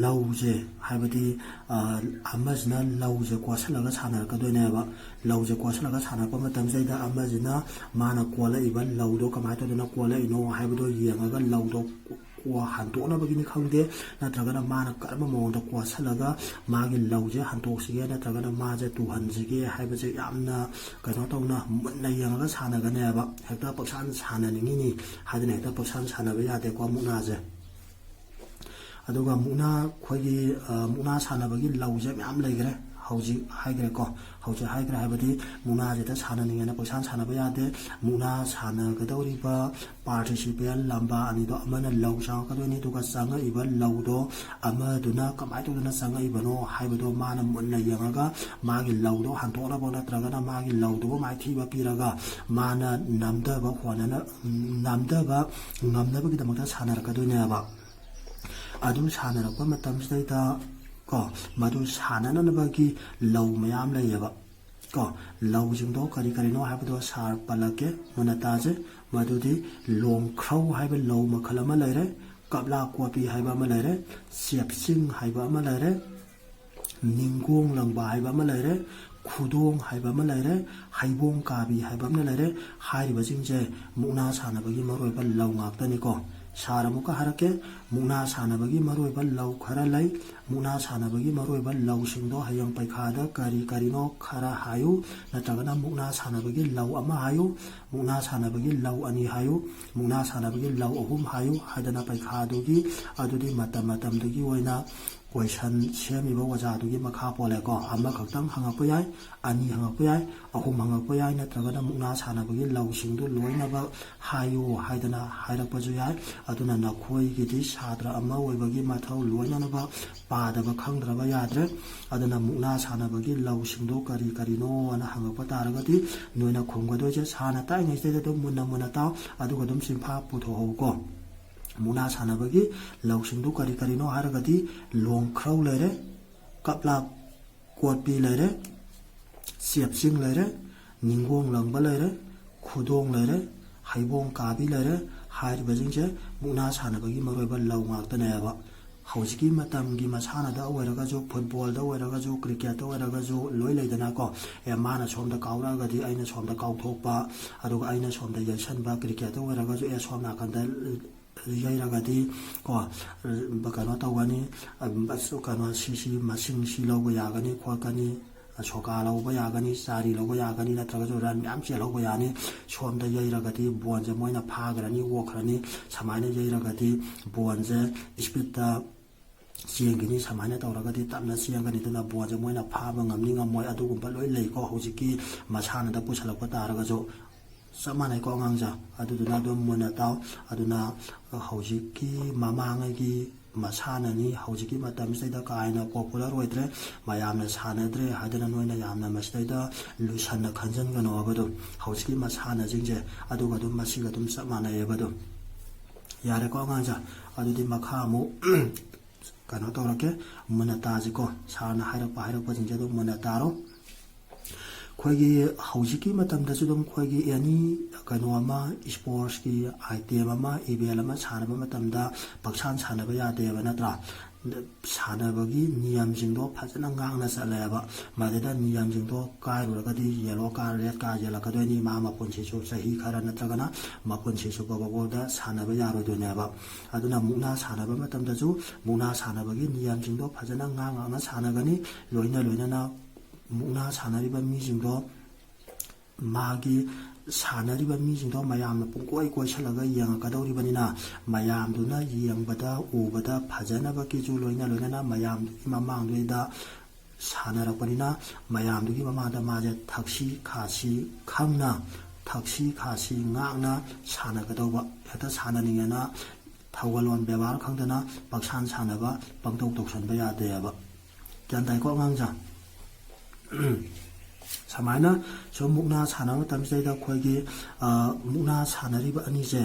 ꯂꯧꯁꯦ, ꯍꯥꯏꯕꯗꯤ, ꯑ, ꯑꯃꯁꯤꯅ ꯂꯧꯁꯦ ꯀꯣꯠꯁꯤꯜꯂꯒ ꯁꯥꯟꯅꯔꯛꯀꯗꯣꯏꯅꯦꯕ꯫ ꯂꯧꯁꯦ ꯀꯣꯠꯁꯤꯜꯂꯒ ꯁꯥꯟꯅꯔꯛꯄ ꯃꯇꯝꯁꯤꯗꯩꯗ ꯑꯃꯁꯤꯅ ꯃꯥꯅ ꯀꯣꯜꯂꯛꯏꯕ ꯂꯧꯗꯣ ꯀꯃꯥꯏꯅ ꯇꯧꯗꯅ ꯀꯣꯜꯂꯛꯏꯅꯣ ꯍꯥꯏꯕꯗꯣ ꯌꯦꯡꯉꯒ ꯂꯧꯗꯣ ꯀꯣ-, ꯍꯟꯗꯣꯛꯅꯕꯒꯤꯅꯤ ꯈꯪꯗꯦ, ꯅꯠꯇ꯭ꯔꯒꯅ ꯃꯥꯅ ꯀꯔꯝꯕ ꯃꯑꯣꯡꯗ ꯀꯣꯠꯁꯤꯜꯂꯒ ꯃꯥꯒꯤ ꯂꯧꯁꯦ ꯍꯟꯗꯣꯛꯁꯤꯒꯦ ꯅꯠꯇ꯭ꯔꯒꯅ ꯃꯥꯁꯦ ꯇꯨꯍꯟꯁꯤꯒꯦ ꯍꯥꯏꯕꯁꯦ ꯌꯥꯝꯅ ꯀꯩꯅꯣ ꯇꯧꯅ ꯃꯨꯟꯅ ꯌꯦꯡꯉꯒ ꯁꯥꯟꯅꯒꯅꯦꯕ꯫ ꯍꯦꯛꯇ ꯄꯪꯁꯥꯟ ꯁꯥꯟꯅꯅꯤꯡꯉꯤꯅꯤ ꯍꯥꯏꯗꯅ ꯍꯦꯛꯇ ꯄꯪꯁꯥꯟ ꯁꯥꯟꯅꯕ ꯌꯥꯗꯦꯀꯣ ꯃꯨꯛꯅꯥꯁꯦ꯫ ꯑꯗꯨꯒ ꯃꯨꯛꯅꯥ, ꯑꯩꯈꯣꯏꯒꯤ, ꯑ, ꯃꯨꯛꯅꯥ ꯁꯥꯟꯅꯕꯒꯤ ꯂꯧꯁꯦ ꯃꯌꯥꯝ ꯂꯩꯈ꯭ꯔꯦ꯫ ꯍꯧꯖꯤꯛ ꯍꯥꯏꯈ꯭ꯔꯦꯀꯣ, ꯍꯧꯖꯤꯛ ꯍꯥꯏꯈ꯭ꯔꯦ ꯍꯥꯏꯕꯗꯤ ꯃꯨꯛꯅꯥꯁꯤꯗ ꯁꯥꯟꯅꯅꯤꯡꯉꯦꯅ ꯄꯪꯁꯥꯟ ꯁꯥꯟꯅꯕ ꯌꯥꯗꯦ꯫ ꯃꯨꯛꯅꯥ ꯁꯥꯟꯅꯒꯗꯧꯔꯤꯕ ꯄꯥꯔꯇꯤꯁꯤꯄꯦꯟ ꯂꯝꯕꯥ ꯑꯅꯤꯗꯣ ꯑꯃꯅ ꯂꯧ ꯆꯪꯉꯛꯀꯗꯣꯏꯅꯤ, ꯑꯗꯨꯒ ꯆꯪꯉꯛꯏꯕ ꯂꯧꯗꯣ ꯑꯃꯗꯨꯅ ꯀꯃꯥꯏꯅ ꯇꯧꯗꯅ ꯆꯪꯉꯛꯏꯕꯅꯣ ꯍꯥꯏꯕꯗꯣ ꯃꯥꯅ ꯃꯨꯟꯅ ꯌꯦꯡꯉꯒ ꯃꯥꯒꯤ ꯂꯧꯗꯣ ꯍꯟꯗꯣꯛꯅꯕ ꯅꯠꯇ꯭ꯔꯒꯅ ꯃꯥꯒꯤ ꯂꯧꯗꯨꯕꯨ ꯃꯥꯏꯊꯤꯕ ꯄꯤꯔꯒ ꯃꯥꯅ ꯅꯝꯊꯕ ꯍꯣꯠꯅꯅ-, ꯅꯝꯊꯕ ꯉꯝꯅꯕꯒꯤꯗꯃꯛꯇ ꯁꯥꯟꯅꯔꯛꯀꯗꯣꯏꯅꯦꯕ꯫ ꯑꯗꯨ ꯁꯥꯟꯅꯔꯛꯄ ꯃꯇꯝꯁꯤꯗꯩꯗ ꯀꯣ, ꯃꯗꯨ ꯁꯥꯟꯅꯅꯅꯕꯒꯤ ꯂꯧ ꯃꯌꯥꯝ ꯂꯩꯌꯦꯕ꯫ ꯀꯣ, ꯂꯧꯁꯤꯡꯗꯣ ꯀꯔꯤ ꯀꯔꯤꯅꯣ ꯍꯥꯏꯕꯗꯣ ꯁꯥꯔ ꯄꯜꯂꯛꯀꯦ, ꯃꯨꯟꯅ ꯇꯥꯁꯦ꯫ ꯃꯗꯨꯗꯤ ꯂꯣꯡꯈ꯭ꯔꯧ ꯍꯥꯏꯕ ꯂꯧ ꯃꯈꯜ ꯑꯃ ꯂꯩꯔꯦ, ꯀꯞꯂꯥ ꯀꯣꯄꯤ ꯍꯥꯏꯕ ꯑꯃ ꯂꯩꯔꯦ, ꯆꯦꯞꯆꯤꯡ ꯍꯥꯏꯕ ꯑꯃ ꯂꯩꯔꯦ, ꯅꯤꯡꯒꯣꯡ ꯂꯪꯕ ꯍꯥꯏꯕ ꯑꯃ ꯂꯩꯔꯦ, ꯈꯨꯗꯣꯡ ꯍꯥꯏꯕ ꯑꯃ ꯂꯩꯔꯦ, ꯍꯩꯕꯣꯡ ꯀꯥꯕꯤ ꯍꯥꯏꯕ ꯑꯃ ꯂꯩꯔꯦ꯫ ꯍꯥꯏꯔꯤꯕꯁꯤꯡꯁꯦ ꯃꯨꯛꯅꯥ ꯁꯥꯟꯅꯕꯒꯤ ꯃꯔꯨꯑꯣꯏꯕ ꯂꯧ ꯉꯥꯛꯇꯅꯤꯀꯣ꯫ ꯁꯥꯔ ꯑꯃꯨꯛꯀ ꯍꯥꯏꯔꯛꯀꯦ, ꯃꯨꯛꯅꯥ ꯁꯥꯟꯅꯕꯒꯤ ꯃꯔꯨꯑꯣꯏꯕ ꯂꯧ ꯈꯔ ꯂꯩ꯫ ꯃꯨꯛꯅꯥ ꯁꯥꯟꯅꯕꯒꯤ ꯃꯔꯨꯑꯣꯏꯕ ꯂꯧꯁꯤꯡꯗꯣ ꯍꯌꯦꯡ ꯄꯩꯈꯥꯗ ꯀꯔꯤ ꯀꯔꯤꯅꯣ ꯈꯔ ꯍꯥꯏꯌꯨ, ꯅꯠꯇ꯭ꯔꯒꯅ ꯃꯨꯛꯅꯥ ꯁꯥꯟꯅꯕꯒꯤ ꯂꯧ ꯑꯃ ꯍꯥꯏꯌꯨ, ꯃꯨꯛꯅꯥ ꯁꯥꯟꯅꯕꯒꯤ ꯂꯧ ꯑꯅꯤ ꯍꯥꯏꯌꯨ, ꯃꯨꯛꯅꯥ ꯁꯥꯟꯅꯕꯒꯤ ꯂꯧ ꯑꯍꯨꯝ ꯍꯥꯏꯌꯨ ꯍꯥꯏꯗꯅ ꯄꯩꯈꯥꯗꯨꯒꯤ, ꯑꯗꯨꯗꯤ ꯃꯇꯝ ꯃꯇꯝꯗꯨꯒꯤ ꯑꯣꯏꯅ ꯀꯣꯏꯁꯟ ꯁꯦꯝꯃꯤꯕ ꯑꯣꯖꯥꯗꯨꯒꯤ ꯃꯈꯥ ꯄꯣꯜꯂꯦꯀꯣ꯫ ꯑꯃꯈꯛꯇꯪ ꯍꯪꯉꯛꯄ ꯌꯥꯏ, ꯑꯅꯤ ꯍꯪꯉꯛꯄ ꯌꯥꯏ, ꯑꯍꯨꯝ ꯍꯪꯉꯛꯄ ꯌꯥꯏ, ꯅꯠꯇ꯭ꯔꯒꯅ ꯃꯨꯛꯅꯥ ꯁꯥꯟꯅꯕꯒꯤ ꯂꯧꯁꯤꯡꯗꯨ ꯂꯣꯏꯅꯃꯛ ꯍꯥꯏꯌꯨ ꯍꯥꯏꯗꯅ ꯍꯥꯏꯔꯛꯄꯁꯨ ꯌꯥꯏ꯫ ꯑꯗꯨꯅ ꯅꯈꯣꯏꯒꯤꯗꯤ ꯁꯥꯇ꯭ꯔ ꯑꯃ ꯑꯣꯏꯕꯒꯤ ꯃꯊꯧ ꯂꯣꯏꯅꯅꯕ ꯄꯥꯗꯕ ꯈꯪꯗ꯭ꯔꯕ ꯌꯥꯗ꯭ꯔꯦ꯫ ꯑꯗꯨꯅ ꯃꯨꯛꯅꯥ ꯁꯥꯟꯅꯕꯒꯤ ꯂꯧꯁꯤꯡꯗꯨ ꯀꯔꯤ ꯀꯔꯤꯅꯣꯅ ꯍꯪꯉꯛꯄ ꯇꯥꯔꯒꯗꯤ ꯅꯣꯏꯅ ꯈꯨꯝꯒꯗꯣꯏꯁꯦ ꯁꯥꯔꯅ ꯇꯥꯛꯏꯉꯩꯁꯤꯗꯩꯗ ꯑꯗꯨꯝ ꯃꯨꯟꯅ ꯃꯨꯟꯅ ꯇꯥꯎ, ꯑꯗꯨꯒ ꯑꯗꯨꯝ ꯆꯤꯟꯐꯥ ꯄꯨꯊꯣꯛꯍꯧꯀꯣ꯫ ꯃꯨꯛꯅꯥ ꯁꯥꯟꯅꯕꯒꯤ ꯂꯧꯁꯤꯡꯗꯨ ꯀꯔꯤ ꯀꯔꯤꯅꯣ ꯍꯥꯏꯔꯒꯗꯤ ꯂꯣꯡꯈ꯭ꯔꯧ ꯂꯩꯔꯦ, ꯀꯞꯂꯥ ꯀꯣꯠꯄꯤ ꯂꯩꯔꯦ, ꯆꯦꯞꯆꯤꯡ ꯂꯩꯔꯦ, ꯅꯤꯡꯒꯣꯡ ꯂꯪꯕ ꯂꯩꯔꯦ, ꯈꯨꯗꯣꯡ ꯂꯩꯔꯦ, ꯍꯩꯕꯣꯡ ꯀꯥꯕꯤ ꯂꯩꯔꯦ꯫ ꯍꯥꯏꯔꯤꯕꯁꯤꯡꯁꯦ ꯃꯨꯛꯅꯥ ꯁꯥꯟꯅꯕꯒꯤ ꯃꯔꯨꯑꯣꯏꯕ ꯂꯧ ꯉꯥꯛꯇꯅꯦꯕ꯫ ꯍꯧꯖꯤꯛꯀꯤ ꯃꯇꯝꯒꯤ ꯃꯁꯥꯟꯅꯗ ꯑꯣꯏꯔꯒꯁꯨ, ꯐꯨꯠꯕꯣꯜꯗ ꯑꯣꯏꯔꯒꯁꯨ, ꯀ꯭ꯔꯤꯀꯦꯠꯇ ꯑꯣꯏꯔꯒꯁꯨ ꯂꯣꯏ ꯂꯩꯗꯅꯀꯣ꯫ ꯑꯦ, ꯃꯥꯅ ꯁꯣꯝꯗ ꯀꯥꯎꯔꯛꯑꯒꯗꯤ ꯑꯩꯅ ꯁꯣꯝꯗ ꯀꯥꯎꯊꯣꯛꯄ, ꯑꯗꯨꯒ ꯑꯩꯅ ꯁꯣꯝꯗ ꯌꯩꯁꯟꯕ, ꯀ꯭ꯔꯤꯀꯦꯠꯇ ꯑꯣꯏꯔꯒꯁꯨ ꯑꯦ ꯁꯣꯝ ꯅꯥꯀꯟꯗ ꯌꯩꯔꯒꯗꯤ ꯀꯣ, ꯀꯩꯅꯣ ꯇꯧꯒꯅꯤ, ꯀꯩꯅꯣ ꯁꯤꯁꯤ ꯃꯁꯤꯡ ꯁꯤ ꯂꯧꯕ ꯌꯥꯒꯅꯤ ꯈꯣꯠꯀꯅꯤ, ꯁꯣꯀꯥ ꯂꯧꯕ ꯌꯥꯒꯅꯤ, ꯆꯥꯔꯤ ꯂꯧꯕ ꯌꯥꯒꯅꯤ, ꯅꯠꯇ꯭ꯔꯒꯁꯨ ꯔꯟ ꯃꯌꯥꯝ ꯆꯦꯜꯍꯧꯕ ꯌꯥꯅꯤ꯫ ꯁꯣꯝꯗ ꯌꯩꯔꯒꯗꯤ ꯕꯣꯟꯁꯦ ꯃꯣꯏꯅ ꯐꯥꯈ꯭ꯔꯅꯤ, ꯑꯣꯛꯈ꯭ꯔꯅꯤ꯫ ꯁꯨꯃꯥꯏꯅ ꯌꯩꯔꯒꯗꯤ ꯕꯣꯟꯁꯦ ꯏꯁꯄꯤꯠꯇ ꯆꯦꯟꯒꯅꯤ, ꯁꯨꯃꯥꯏꯅ ꯇꯧꯔꯒꯗꯤ ꯇꯞꯅ ꯆꯦꯟꯒꯅꯤ꯫ ꯑꯗꯨꯅ ꯕꯣꯟꯁꯦ ꯃꯣꯏꯅ ꯐꯥꯕ ꯉꯝꯅꯤ ꯉꯝꯃꯣꯏ ꯑꯗꯨꯒꯨꯝꯕ ꯂꯣꯏ ꯂꯩꯀꯣ ꯍꯧꯖꯤꯛꯀꯤ ꯃꯁꯥꯟꯅꯗ ꯄꯨꯁꯜꯂꯛꯄ ꯇꯥꯔꯒꯁꯨ꯫ ꯆꯞ ꯃꯥꯟꯅꯩꯀꯣ ꯑꯉꯥꯡꯁꯦ꯫ ꯑꯗꯨꯗꯨꯅ ꯑꯗꯨꯝ ꯃꯨꯟꯅ ꯇꯥꯎ꯫ ꯑꯗꯨꯅ ꯍꯧꯖꯤꯛꯀꯤ ꯃꯃꯥꯡꯉꯩꯒꯤ ꯃꯁꯥꯟꯅꯅꯤ, ꯍꯧꯖꯤꯛꯀꯤ ꯃꯇꯝꯁꯤꯗꯩꯗ ꯀꯥ ꯍꯦꯟꯅ ꯄꯣꯄꯨꯂꯔ ꯑꯣꯏꯗ꯭ꯔꯦ, ꯃꯌꯥꯝꯅ ꯁꯥꯟꯅꯗ꯭ꯔꯦ ꯍꯥꯏꯗꯅ ꯅꯣꯏꯅ ꯌꯥꯝꯅ ꯃꯁꯤꯗꯩꯗ ꯂꯨꯁꯟꯅ ꯈꯟꯖꯟꯒꯅꯣ ꯍꯥꯏꯕꯗꯣ꯫ ꯍꯧꯖꯤꯛꯀꯤ ꯃꯁꯥꯟꯅꯁꯤꯡꯁꯦ ꯑꯗꯨꯒ ꯑꯗꯨꯝ ꯃꯁꯤꯒ ꯑꯗꯨꯝ ꯆꯞ ꯃꯥꯟꯅꯩꯌꯦꯕ ꯑꯗꯨꯝ꯫ ꯌꯥꯔꯦꯀꯣ ꯑꯉꯥꯡꯁꯦ꯫ ꯑꯗꯨꯗꯤ ꯃꯈꯥ ꯑꯃꯨꯛ ꯀꯩꯅꯣ ꯇꯧꯔꯛꯀꯦ, ꯃꯨꯟꯅ ꯇꯥꯁꯤꯀꯣ꯫ ꯁꯥꯔꯅ ꯍꯥꯏꯔꯛꯄ ꯍꯥꯏꯔꯛꯄꯁꯤꯡꯁꯦ ꯑꯗꯨꯝ ꯃꯨꯟꯅ ꯇꯥꯔꯣ꯫ ꯑꯩꯈꯣꯏꯒꯤ ꯍꯧꯖꯤꯛꯀꯤ ꯃꯇꯝꯗꯁꯨ ꯑꯗꯨꯝ ꯑꯩꯈꯣꯏꯒꯤ ꯑꯦꯅꯤ ꯀꯩꯅꯣ ꯑꯃ, ꯏꯁꯄꯣꯔꯠꯁꯀꯤ ꯑꯥꯏꯇꯦꯝ ꯑꯃ, ꯏꯚꯦꯟ ꯑꯃ ꯁꯥꯟꯅꯕ ꯃꯇꯝꯗ ꯄꯪꯁꯥꯟ ꯁꯥꯟꯅꯕ ꯌꯥꯗꯦꯕ, ꯅꯠꯇ꯭ꯔꯥ? ꯁꯥꯟꯅꯕꯒꯤ ꯅꯤꯌꯝꯁꯤꯡꯗꯣ ꯐꯖꯅ ꯉꯥꯛꯅ ꯆꯠꯂꯦꯕ꯫ ꯃꯗꯨꯗ ꯅꯤꯌꯝꯁꯤꯡꯗꯣ ꯀꯥꯏꯔꯨꯔꯒꯗꯤ ꯌꯦꯂꯣ ꯀꯥꯔꯗ, ꯔꯦꯗ ꯀꯥꯔꯗ ꯌꯦꯜꯂꯛꯀꯗꯣꯏꯅꯤ꯫ ꯃꯥ ꯃꯄꯨꯟꯁꯤ ꯆꯨꯞ ꯆꯍꯤ ꯈꯔ ꯅꯠꯇ꯭ꯔꯒꯅ ꯃꯄꯨꯟꯁꯤ ꯆꯨꯞꯄ ꯐꯥꯎꯕꯗ ꯁꯥꯟꯅꯕ ꯌꯥꯔꯣꯏꯗꯣꯏꯅꯦꯕ꯫ ꯑꯗꯨꯅ ꯃꯨꯛꯅꯥ ꯁꯥꯟꯅꯕ ꯃꯇꯝꯗꯁꯨ ꯃꯨꯛꯅꯥ ꯁꯥꯟꯅꯕꯒꯤ ꯅꯤꯌꯝꯁꯤꯡꯗꯣ ꯐꯖꯅ ꯉꯥꯛ ꯉꯥꯛꯅ ꯁꯥꯟꯅꯒꯅꯤ꯫ ꯂꯣꯏꯅ ꯂꯣꯏꯅꯅ ꯃꯨꯛꯅꯥ ꯁꯥꯟꯅꯔꯤꯕ ꯃꯤꯁꯤꯡꯗꯣ ꯃꯥꯒꯤ ꯁꯥꯟꯅꯔꯤꯕ ꯃꯤꯁꯤꯡꯗꯣ ꯃꯌꯥꯝꯅ ꯄꯨꯡꯀꯣꯏ ꯀꯣꯏꯁꯜꯂꯒ ꯌꯦꯡꯉꯛꯀꯗꯧꯔꯤꯕꯅꯤꯅ, ꯃꯌꯥꯝꯗꯨꯅ ꯌꯦꯡꯕꯗ ꯎꯕꯗ ꯐꯖꯅꯕꯒꯤꯁꯨ ꯂꯣꯏꯅ ꯂꯣꯏꯅꯅ ꯃꯌꯥꯝꯗꯨꯒꯤ ꯃꯃꯥꯡꯗꯨꯗ ꯁꯥꯟꯅꯔꯛꯄꯅꯤꯅ, ꯃꯌꯥꯝꯗꯨꯒꯤ ꯃꯃꯥꯡꯗ ꯃꯥꯁꯦ ꯊꯛꯁꯤ ꯈꯥꯁꯤ ꯈꯪꯅ, ꯊꯛꯁꯤ ꯈꯥꯁꯤ ꯉꯥꯛꯅ ꯁꯥꯟꯅꯒꯗꯧꯕ, ꯍꯦꯛꯇ ꯁꯥꯟꯅꯅꯤꯡꯉꯦꯅ ꯊꯧꯒꯜꯂꯣꯟ ꯕꯦꯕꯥꯔ ꯈꯪꯗꯅ ꯄꯪꯁꯥꯟ ꯁꯥꯟꯅꯕ, ꯄꯪꯇꯧ ꯇꯧꯁꯟꯕ ꯌꯥꯗꯦꯕ꯫ ꯒ꯭ꯌꯥꯟ ꯇꯥꯏꯀꯣ ꯑꯉꯥꯡꯁꯦ? ꯁꯨꯃꯥꯏꯅ ꯁꯨꯝ ꯃꯨꯛꯅꯥ ꯁꯥꯟꯅꯕ ꯃꯇꯝꯁꯤꯗꯩꯗ ꯑꯩꯈꯣꯏꯒꯤ, ꯑ, ꯃꯨꯛꯅꯥ ꯁꯥꯟꯅꯔꯤꯕ ꯑꯅꯤꯁꯦ,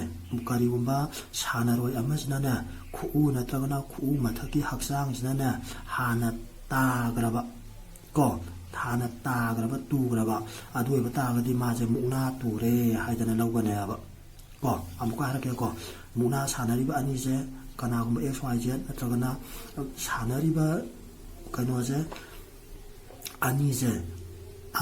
ꯀꯔꯤꯒꯨꯝꯕ ꯁꯥꯟꯅꯔꯣꯏ ꯑꯃꯁꯤꯅꯅꯦ, ꯈꯨꯎ ꯅꯠꯇ꯭ꯔꯒꯅ ꯈꯨꯎ ꯃꯊꯛꯀꯤ ꯍꯛꯆꯥꯡꯁꯤꯅꯅꯦ ꯍꯥꯟꯅ ꯇꯥꯈ꯭ꯔꯕ, ꯀꯣ, ꯍꯥꯟꯅ ꯇꯥꯈ꯭ꯔꯕ, ꯇꯨꯈ꯭ꯔꯕ, ꯑꯗꯨ ꯑꯣꯏꯕ ꯇꯥꯔꯒꯗꯤ ꯃꯥꯁꯦ ꯃꯨꯛꯅꯥ ꯇꯨꯔꯦ ꯍꯥꯏꯗꯅ ꯂꯧꯒꯅꯦꯕ꯫ ꯀꯣ, ꯑꯃꯨꯛꯀ ꯍꯥꯏꯔꯛꯀꯦꯀꯣ, ꯃꯨꯛꯅꯥ ꯁꯥꯟꯅꯔꯤꯕ ꯑꯅꯤꯁꯦ, ꯀꯅꯥꯒꯨꯝꯕ X Y Z ꯅꯠꯇ꯭ꯔꯒꯅ ꯁꯥꯟꯅꯔꯤꯕ ꯀꯩꯅꯣꯁꯦ, ꯑꯅꯤꯁꯦ,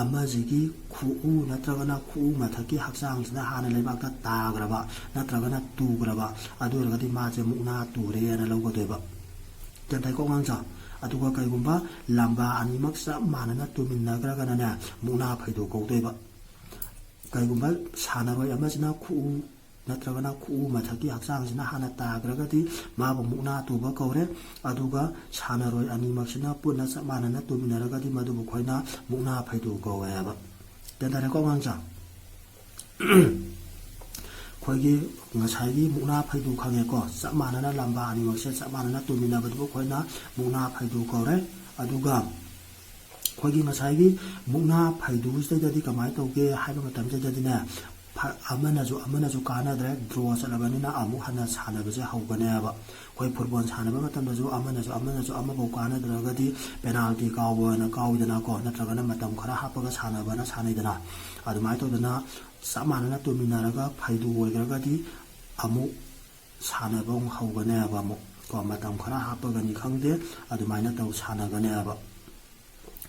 ꯑꯃꯁꯤꯒꯤ ꯈꯨꯎ ꯅꯠꯇ꯭ꯔꯒꯅ ꯈꯨꯎ ꯃꯊꯛꯀꯤ ꯍꯛꯆꯥꯡꯁꯤꯅ ꯍꯥꯟꯅ ꯂꯩꯕꯥꯛꯇ ꯇꯥꯈ꯭ꯔꯕ ꯅꯠꯇ꯭ꯔꯒꯅ ꯇꯨꯈ꯭ꯔꯕ, ꯑꯗꯨ ꯑꯣꯏꯔꯒꯗꯤ ꯃꯥꯁꯦ ꯃꯨꯛꯅꯥ ꯇꯨꯔꯦꯅ ꯂꯧꯒꯗꯣꯏꯕ꯫ ꯒ꯭ꯌꯥꯟ ꯇꯥꯏꯀꯣ ꯑꯉꯥꯡꯁꯥ? ꯑꯗꯨꯒ ꯀꯩꯒꯨꯝꯕ ꯂꯝꯕꯥ ꯑꯅꯤꯃꯛ ꯆꯞ ꯃꯥꯟꯅꯅ ꯇꯨꯃꯤꯟꯅꯈ꯭ꯔꯒꯅꯅꯦ, ꯃꯨꯛꯅꯥ ꯐꯩꯗꯣ ꯀꯧꯗꯣꯏꯕ꯫ ꯀꯩꯒꯨꯝꯕ ꯁꯥꯟꯅꯔꯣꯏ ꯑꯃꯁꯤꯅ ꯈꯨꯎ ꯅꯠꯇ꯭ꯔꯒꯅ ꯈꯨꯎ ꯃꯊꯛꯀꯤ ꯍꯛꯆꯥꯡꯁꯤꯅ ꯍꯥꯟꯅ ꯇꯥꯈ꯭ꯔꯒꯗꯤ ꯃꯥꯕꯨ ꯃꯨꯛꯅꯥ ꯇꯨꯕ ꯀꯧꯔꯦ꯫ ꯑꯗꯨꯒ ꯁꯥꯟꯅꯔꯣꯏ ꯑꯅꯤꯃꯛꯁꯤꯅ ꯄꯨꯟꯅ ꯆꯞ ꯃꯥꯟꯅꯅ ꯇꯨꯃꯤꯟꯅꯔꯒꯗꯤ ꯃꯗꯨꯕꯨ ꯑꯩꯈꯣꯏꯅ ꯃꯨꯛꯅꯥ ꯐꯩꯗꯣ ꯀꯧꯋꯦ ꯍꯥꯏꯕ꯫ ꯒ꯭ꯌꯥꯟ ꯇꯥꯔꯦꯀꯣ ꯑꯉꯥꯡꯁꯥ? ꯑꯩꯈꯣꯏꯒꯤ ꯉꯁꯥꯏꯒꯤ ꯃꯨꯛꯅꯥ ꯐꯩꯗꯣ ꯈꯪꯉꯦꯀꯣ, ꯆꯞ ꯃꯥꯟꯅꯅ ꯂꯝꯕꯥ ꯑꯅꯤꯃꯛꯁꯦ ꯆꯞ ꯃꯥꯟꯅꯅ ꯇꯨꯃꯤꯟꯅꯕꯗꯨꯕꯨ ꯑꯩꯈꯣꯏꯅ ꯃꯨꯛꯅꯥ ꯐꯩꯗꯣ ꯀꯧꯔꯦ꯫ ꯑꯗꯨꯒ ꯑꯩꯈꯣꯏꯒꯤ ꯉꯁꯥꯏꯒꯤ ꯃꯨꯛꯅꯥ ꯐꯩꯗꯨꯁꯤꯗꯩꯗꯗꯤ ꯀꯃꯥꯏꯅ ꯇꯧꯒꯦ ꯍꯥꯏꯕ ꯃꯇꯝꯁꯤꯗꯗꯤꯅꯦ, ꯐ-, ꯑꯃꯅꯁꯨ ꯑꯃꯅꯁꯨ ꯀꯥꯟꯅꯗ꯭ꯔꯦ, ꯗ꯭ꯔꯣ ꯆꯠꯂꯕꯅꯤꯅ ꯑꯃꯨꯛ ꯍꯟꯅ ꯁꯥꯟꯅꯕꯁꯦ ꯍꯧꯒꯅꯦꯕ꯫ ꯑꯩꯈꯣꯏ ꯐꯨꯠꯕꯣꯜ ꯁꯥꯟꯅꯕ ꯃꯇꯝꯗꯁꯨ ꯑꯃꯅꯁꯨ ꯑꯃꯅꯁꯨ ꯑꯃꯐꯥꯎ ꯀꯥꯟꯅꯗ꯭ꯔꯒꯗꯤ ꯄꯦꯅꯥꯜꯇꯤ ꯀꯥꯎꯕꯅ ꯀꯥꯎꯏꯗꯅꯀꯣ, ꯅꯠꯇ꯭ꯔꯒꯅ ꯃꯇꯝ ꯈꯔ ꯍꯥꯞꯄꯒ ꯁꯥꯟꯅꯕꯅ ꯁꯥꯟꯅꯩꯗꯅ꯫ ꯑꯗꯨꯃꯥꯏꯅ ꯇꯧꯗꯅ ꯆꯞ ꯃꯥꯟꯅꯅ ꯇꯨꯃꯤꯟꯅꯔꯒ ꯐꯩꯗꯨ ꯑꯣꯏꯈ꯭ꯔꯒꯗꯤ ꯑꯃꯨꯛ ꯁꯥꯟꯅꯕ ꯑꯃꯨꯛ ꯍꯧꯒꯅꯦꯕ ꯑꯃꯨꯛ ꯀꯣ, ꯃꯇꯝ ꯈꯔ ꯍꯥꯞꯄꯒꯅꯤ ꯈꯪꯗꯦ, ꯑꯗꯨꯃꯥꯏꯅ ꯇꯧ ꯁꯥꯟꯅꯒꯅꯦꯕ꯫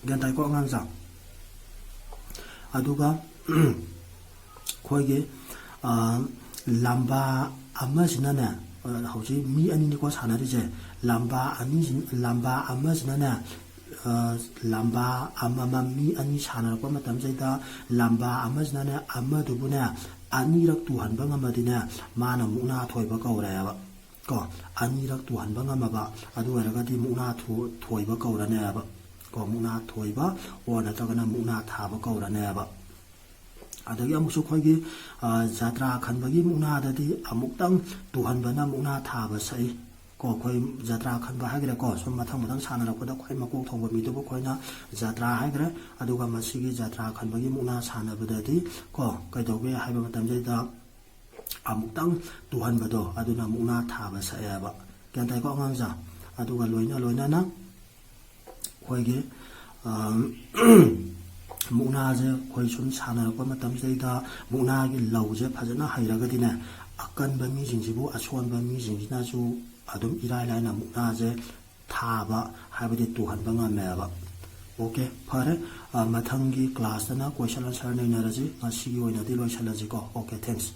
ꯒ꯭ꯌꯥꯟ ꯇꯥꯏꯀꯣ ꯑꯉꯥꯡꯁꯥ? ꯑꯗꯨꯒ ꯑꯩꯈꯣꯏꯒꯤ, ꯑ, ꯂꯝꯕꯥ ꯑꯃꯁꯤꯅꯅꯦ, ꯑ, ꯍꯧꯖꯤꯛ ꯃꯤ ꯑꯅꯤꯅꯤꯀꯣ ꯁꯥꯟꯅꯔꯤꯁꯦ, ꯂꯝꯕꯥ ꯑꯅꯤꯁꯤ, ꯂꯝꯕꯥ ꯑꯃꯁꯤꯅꯅꯦ ꯂꯝꯕꯥ ꯑꯃꯃꯝ ꯃꯤ ꯑꯅꯤ ꯁꯥꯟꯅꯔꯛꯄ ꯃꯇꯝꯁꯤꯗ ꯂꯝꯕꯥ ꯑꯃꯁꯤꯅꯅꯦ ꯑꯃꯗꯨꯕꯨꯅꯦ ꯑꯅꯤꯔꯛ ꯇꯨꯍꯟꯕ ꯉꯝꯃꯗꯤꯅꯦ ꯃꯥꯅ ꯃꯨꯛꯅꯥ ꯊꯣꯏꯕ ꯀꯧꯔꯦꯕ꯫ ꯀꯣ, ꯑꯅꯤꯔꯛ ꯇꯨꯍꯟꯕ ꯉꯝꯃꯕ ꯑꯗꯨ ꯑꯣꯏꯔꯒꯗꯤ ꯃꯨꯛꯅꯥ ꯊꯣꯏꯕ ꯀꯧꯔꯅꯦꯕ꯫ ꯀꯣ, ꯃꯨꯛꯅꯥ ꯊꯣꯏꯕ ꯑꯣꯔ ꯅꯠꯇ꯭ꯔꯒꯅ ꯃꯨꯛꯅꯥ ꯊꯥꯕ ꯀꯧꯔꯅꯦꯕ꯫ ꯑꯗꯒꯤ ꯑꯃꯨꯛꯁꯨ ꯑꯩꯈꯣꯏꯒꯤ ꯖꯇ꯭ꯔꯥ ꯈꯟꯕꯒꯤ ꯃꯨꯛꯅꯥꯗꯗꯤ ꯑꯃꯨꯛꯇꯪ ꯇꯨꯍꯟꯕꯅ ꯃꯨꯛꯅꯥ ꯊꯥꯕ ꯁꯛꯏ꯫ ꯀꯣ, ꯑꯩꯈꯣꯏ ꯖꯇ꯭ꯔꯥ ꯈꯟꯕ ꯍꯥꯏꯈ꯭ꯔꯦꯀꯣ, ꯁꯨꯝ ꯃꯊꯪ ꯃꯊꯪ ꯁꯥꯟꯅꯔꯛꯄꯗ ꯈ꯭ꯋꯥꯏ ꯃꯀꯣꯛ ꯊꯣꯡꯕ ꯃꯤꯗꯨꯕꯨ ꯑꯩꯈꯣꯏꯅ ꯖꯇ꯭ꯔꯥ ꯍꯥꯏꯈ꯭ꯔꯦ꯫ ꯑꯗꯨꯒ ꯃꯁꯤꯒꯤ ꯖꯇ꯭ꯔꯥ ꯈꯟꯕꯒꯤ ꯃꯨꯛꯅꯥ ꯁꯥꯟꯅꯕꯗꯗꯤ ꯀꯣ ꯀꯩꯗꯧꯒꯦ ꯍꯥꯏꯕ ꯃꯇꯝꯁꯤꯗ ꯑꯃꯨꯛꯇꯪ ꯇꯨꯍꯟꯕꯗꯣ ꯑꯗꯨꯅ ꯃꯨꯛꯅꯥ ꯊꯥꯕ ꯁꯛꯑꯦꯕ꯫ ꯒ꯭ꯌꯥꯟ ꯇꯥꯏꯀꯣ ꯑꯉꯥꯡꯁꯥ? ꯑꯗꯨꯒ ꯂꯣꯏꯅ ꯂꯣꯏꯅꯅ ꯑꯩꯈꯣꯏꯒꯤ ꯃꯨꯛꯅꯥꯁꯦ ꯑꯩꯈꯣꯏ ꯁꯨꯝ ꯁꯥꯟꯅꯔꯛꯄ ꯃꯇꯝꯁꯤꯗꯩꯗ ꯃꯨꯛꯅꯥꯒꯤ ꯂꯧꯁꯦ ꯐꯖꯅ ꯍꯩꯔꯒꯗꯤꯅꯦ ꯑꯀꯟꯕ ꯃꯤꯁꯤꯡꯁꯤꯕꯨ ꯑꯁꯣꯟꯕ ꯃꯤꯁꯤꯡꯁꯤꯅꯁꯨ ꯑꯗꯨꯝ ꯏꯔꯥꯏ ꯂꯥꯏꯅ ꯃꯨꯛꯅꯥꯁꯦ ꯊꯥꯕ ꯍꯥꯏꯕꯗꯤ ꯇꯨꯍꯟꯕ ꯉꯝꯃꯦꯕ꯫ ꯑꯣꯀꯦ, ꯐꯔꯦ꯫ ꯃꯊꯪꯒꯤ ꯀ꯭ꯂꯥꯁꯇꯅ ꯀꯣꯏꯁꯟ ꯑꯟꯁꯔ ꯅꯩꯅꯔꯁꯤ꯫ ꯉꯁꯤꯒꯤ ꯑꯣꯏꯅꯗꯤ ꯂꯣꯏꯁꯤꯜꯂꯁꯤꯀꯣ꯫ Okay, thanks.